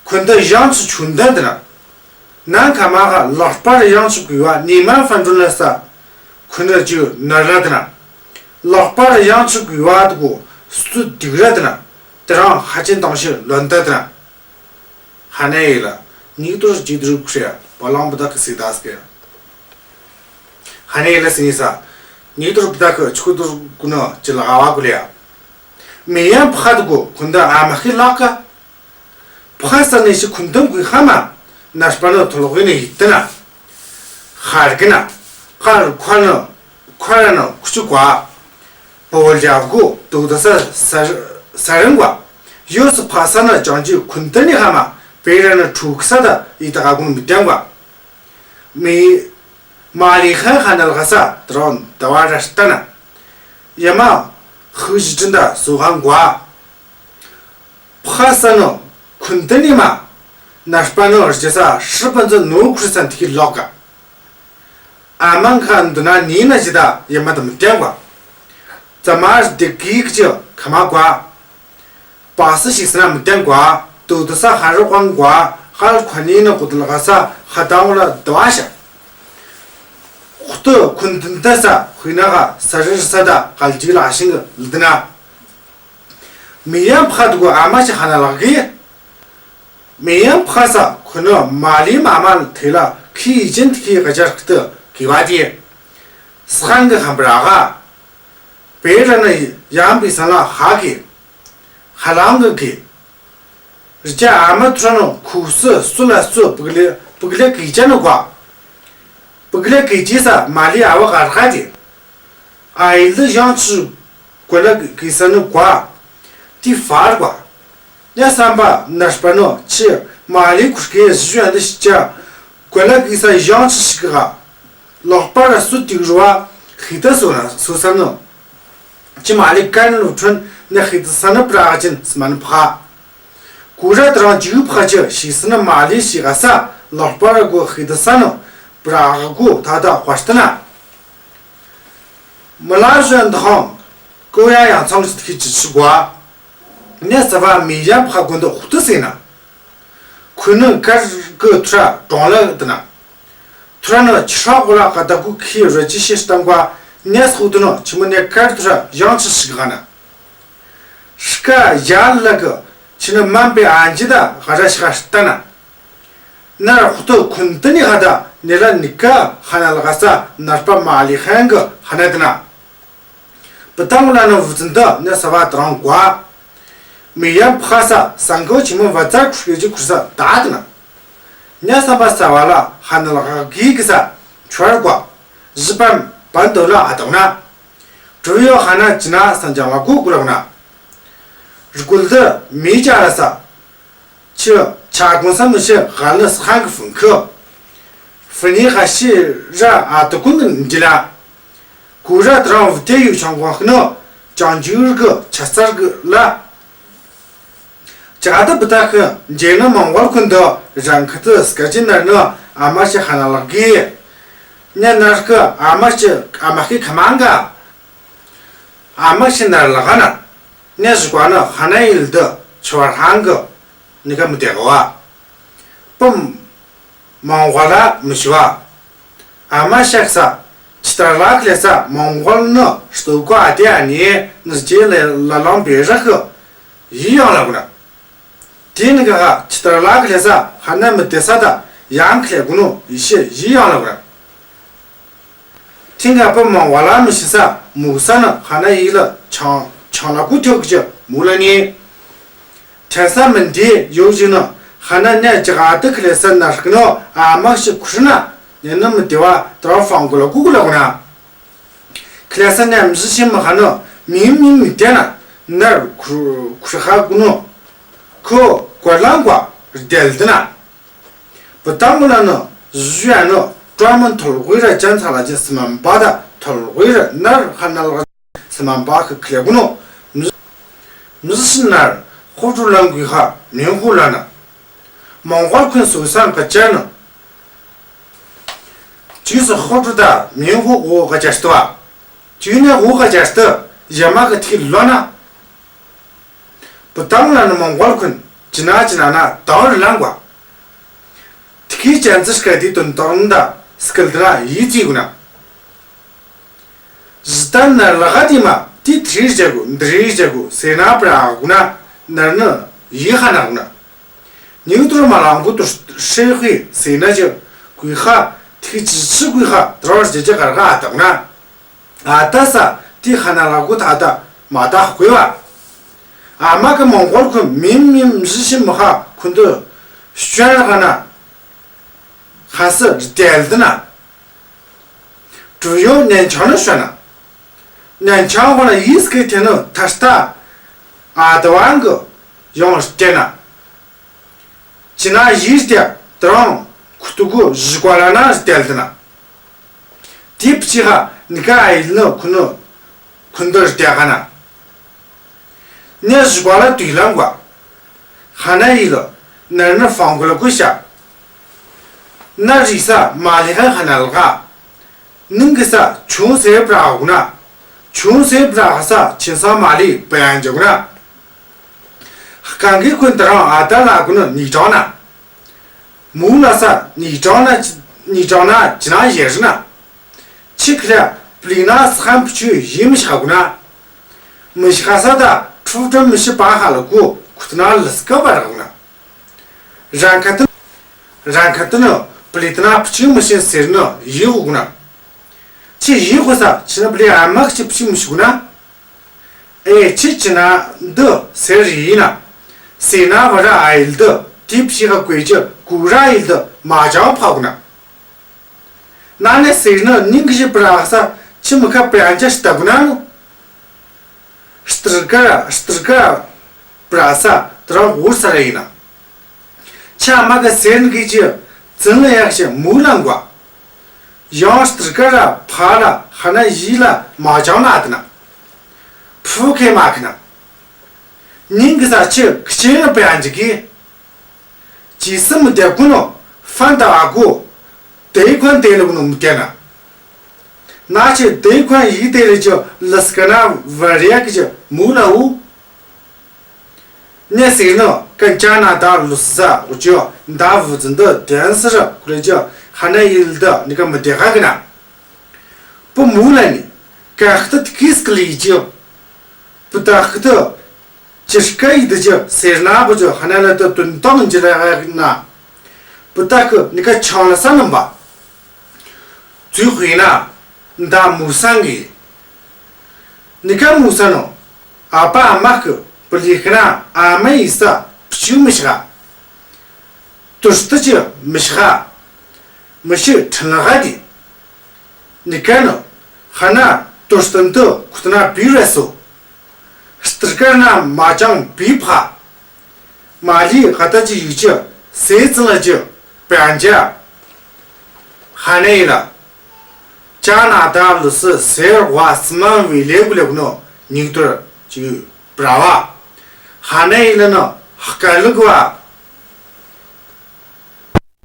ཁུན་ཏི་ཡང་ཆུ་ཆུན་ཏན་དི་ན། ནང་ཁ་མ་ག་ལོག་པར་ཡང་ཆུ་གུ་བ་ནི་མ་ཕན་ཏྲུ་ན་ས་ཁུ་ནུ་ཅི་ནོར་ལ་དི་ན། ལོག་པར་ཡང་ཆུ་གུ་བ་དི་གུ་སུ་དུག་ར་དི་ན། དི་རང་ཧ་ཅན་ཏང་ཤི་ལོན་ཏ་དི་ན། ཧ་ནེ་ཡི་ལ་ནིག་ཏུར་ཅི་ཏུར་ཁྲེ་བ་ལང་བུ་ད་ཀི་སི་དཱས་ཀེ། ཧ་ནེ་ཡི་ལ་སི་ནི་ས་ནིག་ཏུར་བུ་ད་ཀི་ཆུ་ཏུར་གུ་ནུ་ཅི་ལ་ག་བ་གུ་ལེ་ཡ། མི་ཡང་ཕ་དི་གུ་ཁུན་ཏི་ཨ་མ་ཁི་ལག་ཀ། ཕ་ས་ནི་ཤི་ཁུན་ཏི་གུ་ཧ་མ་ནར་པ་ནུ་ཐོ་ལོག་གི་ནི་ཡི་ཏི་ན། ཧར་གི་ན་ཧར་ཁ་ནུ་ཁ་ར་ནུ་ཁུ་ཆུ་ཀ་བ། པོ་ལ་ཇ་གུ་ཏུ་ཏུ་ས་ས་ས་རིང་ཀ་བ། ཡོ་སི་ཕ་ས་ནུ་ཅང་ཅི་ཁུན་ཏི་ནི་ཧ་མ་པེ་ར་ནུ་ཕྲུ་གུ་ས་ད་ཡི་ད་ག་གུ་ནུ་མི་ཏང་ཀ་བ། མི་མ་ལི་ཧན་ཧ་ན་ལ་ག་ས་དི་རང་ད་བ་ར་ལྟ་ན། ཡ་མ་ཧུ་ཞི་ཏྲིན་ད་སུ་ཧང་ཀ་བ། ཕ་ས་ནུ་ཁུན་ཏི་ནི་མ་ནར་པ་ནུ་རྗེ་ས་ཧྲི་པན་ཙི་ནུ་ཁུར་ས་ཐི་ལོག་ཀ། ཨ་མ་ཁ་འདུ་ན་ནི་ན་ཅི་ད་ཡ་མ་ད་མི་ཏང་ཀ་བ། ཙ་མ་ར་དི་གི་ཀི་ཅི་ཁ་མ་ཀ་བ། པ་སི་ཤིག་ས་ན་མི་ཏང་ཀ་བ། ཏུ་ཏུ་ས་ཧ་རུ་ཀང་ཀ་བ། ཧ་ལ་ཁ་ནི་ནུ་ཀུ་ཏུ་ལ་ག་ས་ཧ་ཏང་ལ་དི་བ་ཤ། ཧུ་ཏུ་ཁུན་ཏི་ཏ་ས་ཧུ་ན་ག་ས་རི་རི་ས་ད་གལ་ཅི་ལ་ཤིང་གི་ལི་ཏི་ན། མི་ཡང་ཕ་དི་གུ་ཨ་མ་ཤི་ཧ་ན་ལག་གི། མི་ཡང་ཕ་ས་ཁུ་ནུ་མ་ལི་མ་མ་ལ་ཐེ་ལ་ཁི་ཡི་ཅན་ཐི་ཁི་ག་ཅར་ཁི་ཏི་གི་བ་ཏི། སི་ཁན་གི་ཧམ་པ་ར་ག། པེ་ར་ནུ་ཡང་པི་ས་ལ་ཧ་གི། ཧ་ལང་གི་གི། རི་ཅ་ཨ་མ་ཐུ་ར་ནུ་ཁུ་སུ་སུ་ལ་སུ་པུག་ལེ་པུག་ལེ་གི་ཅ་ནུ་ཀ་བ། པུག་ལེ་གི་ཅི་ས་མ་ལི་ཨ་བ་གར་ག་ཏི། ཨའི་ལི་ཡང་ཆུ་གོ་ལ་གི་ས་ནུ་ཀ་བ། ཏི་ཧྥར་ཀ་བ། ཉ་སམ་པ་ནར་པ་ནུ་ཆི་མ་ལི་ཁུར་ཀེ་ཞུ་ཡ་འདི་ཤི་ཅ། གོ་ལ་གི་ས་ཡང་ཆུ་ཤི་ག་ག། ལོག་པ་ར་སུ་ཏི་རུ་བ་ཧི་ཏ་སུ་ན་སུ་ས་ནུ། ཆི་མ་ལི་ཀན་ལུ་ཁྲོན་ནི་ཧི་ཏ་ས་ནུ་པྲ་ཅན་སི་མན་ཕ། གུ་ར་ཏི་རང་ཅིག་ཕ་ཅི་ཤི་སི་ནུ་མ་ལི་ཤི་ག་ས་ལོག་པ་ར་གུ་ཧི་ཏ་ས་ནུ་པྲ་གུ་ཐ་ད་ཧོ་ཤི་ཏ་ན། མི་ལ་ཞོན་དང་ཀོ་ཡ་ཡང་ཚང་ཞིག་ཁི་ཅི་ཆི་གོ་ནི་ས་བ་མི་ཡ་ཕ་གུན་དུ་ཧུ་ཏུ་སེ་ན། ཁུ་ནུ་ཀར་གུ་ཐུ་ར་གྲོང་ལ་དུ་ན། ཐུ་ར་ནུ་ཆི་ར་གོ་ལ་ཀ་ད་གུ་ཁི་ར་ཅི་ཤེས་ཏང་གོ་ནི་ས་ཧུ་ཏུ་ནུ་ཆི་མུ་ནི་ཀར་ཐུ་ར་ཡང་ཆི་ཤིག་ག་ན། ཤི་ཀ་ཡ་ལ་གུ་ཆི་ནུ་མན་པེ་ཨན་ཇི་ད་ག་ར་ཤི་ག་ཤི་ཏ་ན། ནར་ཧུ་ཏུ་ཁུན་ཏི་ནི་ཧ་ད་ནི་ལ་ནི་ཀ་ཧ་ན་ལ་ག་ས་ནར་པ་མ་ལི་ཧན་གུ་ཧ་ན་དི་ན། བུ་ཏང་ལ་ནུ་བུ་ཙིན་ཏུ་ནི་ས་བ་ཏི་རང་གོ། མི་ཡ་ཕ་ས་སང་གོ་ཆི་མོ་བ་ཙར་ཁུ་ཤེ་ཅི་ཁུ་ས་ད་དི་ན། ནི་ས་བ་ས་བ་ལ་ཧ་ན་ལ་ག་གི་གི་ས་ཆོར་གོ། ཞི་པན་པན་ཏོ་ལ་ཨ་ཏོ་ན། གྲུ་ཡོ་ཧ་ན་ཅི་ན་སང་ཅང་ལ་གུ་གུ་ལ་གུ་ན། རུ་ཀུལ་དུ་མི་ཅ་ལ་ས། ཆུ་ཆ་གུང་ས་མི་ཤི་ག་ལ་སི་ཧན་གི་ཕུང་ཁུ། ཕུ་ནི་ཧ་ཤི་ར་ཨ་ཏུ་ཀུན་གི་འདི་ལ། ཁོ་ར་ཏེ་རང་བུ་ཏེ་ཡུག་ཆང་གོང་ཁེ་ནོ་ཅང་ཇུར་གི་ཆ་ཚར་གི་ལ། ཅ་ཏི་བུ་ཏ་ཁེ་ཇེ་ནི་མོང་གོལ་ཁུན་དོ་རང་ཁ་ཏི་སི་ཀ་ཅི་ནར་ནི་ཨ་མ་ཤི་ཧ་ན་ལག་གི། ནེ་ནར་ཁེ་ཨ་མ་ཤི་ཨ་མ་ཁེ་ཁ་མང་ག། ཨ་མ་ཤི་ནར་ལག་ན། ནེ་ཞི་ཀ་ནི་ཧ་ན་ཡིལ་དི་ཆོར་ཧང་གི་ནི་ཀ་མི་ཏེ་གོ་བ། པུམ། མོང་གོལ་ལ་མི་ཤི་བ། ཨ་མ་ཤག་ས། ཅི་ཏར་ལ་ཁི་ལེ་ས་མོང་གོལ་ནི་སྟོད་གོ་ཨ་ཏེ་ཨ་ནི་ནི་ཅེ་ལེ་ལ་ལོང་བེ་ར་ཁི། ཡི་ཡང་ལ་གུ་ན། ཏེ་ནི་ཀ་ཁ་ཅི་ཏར་ལ་ཁི་ལེ་ས་ཧ་ན་མི་ཏེ་ས་ད་ཡང་ཁི་ལེ་གུ་ནོ་ཡི་ཤི་ཡི་ཡང་ལ་གུ་ན། ཐིང་ག་པུམ་མོང་གོལ་ལ་མི་ཤི་ས་མུ་ས་ནི་ཧ་ན་ཡིལ་ལ་ཆང་ཆང་ལ་གུ་ཐོག་གི་མུ་ལ་ནི། ཐེ་ས་མི་འདི་ཡོ་ཞིག་ནི་ཧ་ན་ནེ་ཅི་ག་ཏི་ཁི་ལེ་ས་ནར་ཁེ་ནོ་ཨ་མ་ཤི་ཁུ་ཤི་ན་ནེ་ནི་མི་ཏེ་བ་ཏེ་རང་ཧྥང་གོ་ལ་གུ་གུ་ལ་གུ་ན། ཁི་ལེ་ས་ནེ་མི་ཤི་ཤི་མི་ཧ་ནོ་མི་མི་མི་ཏེ་ན་ནར་ཁུ་ཁུ་ཤི་ཧ་གུ་ནོ་ཁོ་གོ་ལང་གོ་རྡལ་དི་ན། བུ་ཏང་ལ་ནི་ཞུ་ཡ་ནི་ཀྲོ་མོན་ཐོལ་གོ་ར་ཅན་ཚ་ལ་ཅན་སི་མམ་པ་ད་ཐོལ་གོ་ར་ནར་ཧ་ན་ལག་སི་མམ་པ་ཁི་ཁི་ལེ་གུ་ནོ། མི་མི་ཤི་ནར་ཧོ་ཀྲུ་ལང་གུ་ཧ་མིང་ཧོ་ལ་ན། མོང་གོལ་ཁུན་སུ་སང་ཀ་ཅན་ནི། ཅི་སི་ཧོ་ཀྲུ་ད་མིང་ཧོ་གོ་ཀ་ཅན་སྟོ་བ། ཅི་ནེ་གོ་ཀ་ཅན་སྟོ་ཡ་མ་ཁི་ཐིག་ལོ་ན། བུ་ཏང་ལ་ནི་མོང་གོལ་ཁུན་ཅི་ན་ཅི་ན་ན་ཏང་རི་ལང་གོ། ཐིག་གི་ཅན་ཙི་སྐད་དི་དོན་དག་ནི་ད་སྐལ་དི་ན་ཡི་ཙི་གུ་ན། ཞི་ཏ་ན་ལ་ཧ་དི་མ་ཏི་ཐི་རི་ཞ་གུ་འདི་རི་ཞ་གུ་སེ་ན་པྲ་གུ་ན་ནར་ནི་ཡི་ཧ་ན་གུ་ན། ཉིའུ་ཏུར་མ་ལང་གུ་ཏུ་ཧྲེ་ཧུའི་སེ་ན་ཞ་གུ་ཧ་ཐིག་ཅི་ཤི་གུ་ཧ་ཏྲོར་ཞ་ཇ་གར་ག་ཨ་ཏ་གུ་ན། ཨ་ཏ་ས་ཏི་ཧ་ན་ལ་གུ་ཐ་ཏ་མ་ཏ་ཧ་གོ་བ། ཨ་མ་གི་མོང་གོལ་ཁུན་མི་མི་མི་ཤི་ཤི་མི་ཧ་ཁུན་དུ་ཤོན་ཧ་ན་ཧ་སི་རྡལ་དི་ན། ཀྲུ་ཡོ་ནན་ཆང་ནི་ཤོན་ན། ནན་ཆང་ཧོ་ན་ཡིས་ཀི་ཐེ་ནི་ཐ་སྟ་ཨ་ཏ་ཝང་གི་ཡོང་སྟེ་ན། ཅི་ན་ཡིས་ཏེ་ཏྲོང་ཁུ་ཏུ་གུ་ཞི་ཀ་ལ་ན་རྡལ་དི་ན། ཏི་པི་ཅི་ཧ་ནི་ཀ་ཨ་ཡིལ་ནི་ཁུ་ནི་ཁུན་དོ་རྡལ་ག་ན། ནེ་ཞི་ཀ་ལ་ཏུས་ལང་གོ། ཧ་ན་ཡིལ་ནར་ནི་ཧྥང་གོ་ལ་གུ་ཤ། ནར་རི་ས་མ་ལི་ཧ་ཧ་ན་ལ་ག། ནིང་གི་ས་ཆུང་སེ་པྲ་གུ་ན། ཆུང་སེ་པྲ་ས་ཆིན་ས་མ་ལི་པ་ཡན་ཇ་གུ་ན། ཧ་གང་གི་ཁུན་ཏ་རང་ཨ་ཏ་ལ་གུ་ན་ནི་ཏྲང་ན། མུ་ལ་ས་ནི་ཏྲང་ན་ནི་ཏྲང་ན་ཅི་ན་ཡེ་རི་ན། ཆི་ཁི་ར་པི་ལི་ན་སི་ཧམ་ཕུ་ཆུ་ཡི་མི་ཤ་གུ་ན། མི་ཤ་ས་ད་ཕྲུ་ཏྲ་མི་ཤི་པ་ཧ་ལ་གུ་ཁུ་ཏ་ན་ལི་སི་ཀ་བ་ར་གུ་ན། རང་ཁ་ཏི་རང་ཁ་ཏི་ནི་པི་ལི་ཏི་ན་ཕུ་ཆུ་མི་ཤི་སེར་ནི་ཡི་གུ་གུ་ན། ཆི་ཡི་གུ་ས་ཆི་ན་པི་ལི་ཨ་མ་ཁི་ཆི་ཕུ་ཆུ་མི་ཤི་གུ་ན། ཨེ་ཆི་ཅི་ན་འདི་སེར་ཡིན་ན། སེར་ན་བ་ར་ཨ་ཡིལ་འདི་ཏི་ཕི་ཧ་ཀོས་ཅི་གུ་ར་ཡིལ་འདི་མ་ཅང་ཕ་གུ་ན། ན་ནི་སེར་ནི་ནིང་གི་ཞི་པྲ་ས་ཆི་མི་ཁ་པྲ་ཅི་ཤི་ཏ་གུ་ན་ནོ། སྟིར་ཀ་ར་སྟིར་ཀ་ར་པྲ་ས་ཏ་ར་འུར་ས་ར་ཡིན་ན། ཆ་མ་གི་སེར་ནི་གི་ཅི་ཙིན་ལ་ཡག་ཤི་མུ་ལང་གོ། ཡང་སྟིར་ཀ་ར་ཕ་ལ་ཧ་ན་ཡི་ལ་མ་ཅང་ན་ཏི་ན། ཕུ་ཁེ་མ་ཁེ་ན། ཉིང་གི་ས་ཆི་ཁི་ཆེ་ན་པེ་ཨན་ཅི་གི། ཅི་སི་མི་ཏེ་གུ་ནོ་ཧྥན་ཏ་ཨ་གུ། ཏེ་ཁོན་ཏེ་ལ་གུ་ནོ་མི་ཏེ་ན། ན་ཆི་ཏེ་ཁོན་ཡི་ཏེ་ལ་ཅི་ལ་སི་ཀ་ན་བ་རེ་ཡ་གི་ཅི་མུ་ལ་འུ། ནེ་སི་ནོ་ཀན་ཅ་ན་ད་ལུ་ས་འུ་ཅི་ཡོ་ད་བུ་ཙི་འདི་ཏེན་སི་ར་ཀུ་རེ་ཅི་ཧ་ན་ཡིལ་ད་ནི་ཀ་མི་ཏེ་ཧ་གི་ན། པུ་མུ་ལ་ནི་ཀ་ཧི་ཏི་ཏི་ཀིས་ཀི་ལི་ཅི་ཡོ། པུ་ཏ་ཧི་ཏི་ཅི་ཧྲི་ཀ་ཡི་ཏི་ཅི་སེར་ན་བུ་ཅི་ཧ་ན་ལ་ཏ་དུན་ཏོང་ཅི་ལ་ཧ་གི་ན། པུ་ཏ་ཧི་ནི་ཀ་ཆང་ལ་ས་ནམ་པ། ཙུའི་ཧུའི་ན་ད་མུ་སང་གི། ནི་ཀ་མུ་ས་ནོ། ཨ་པ་ཨ་མ་ཧི་པུ་ལི་ཧི་ན་ཨ་མ་ཡི་ས་ཕུ་ཆུ་མི་ཤ། ཏུ་སྟི་ཅི་མི་ཤ། མི་ཤི་ཁྲིན་ལ་ཧ་དི། ནི་ཀ་ནོ། ཧ་ན་ཏུ་སྟི་འདི་ཁུ་ཏི་ན་པི་རེ་སོ། སྟིར་ཀ་ན་མ་ཅང་པི་ཕ། མ་ལི་ཧ་ཏ་ཅི་ཡུ་ཅི་སེ་ཙི་ལ་ཅི་པན་ཅ། ཧ་ནེ་ཡི་ལ། Chana ta lusi ser wa sima wi le gu le gu no ningtur chi brawa. Hana ila no haka le gu wa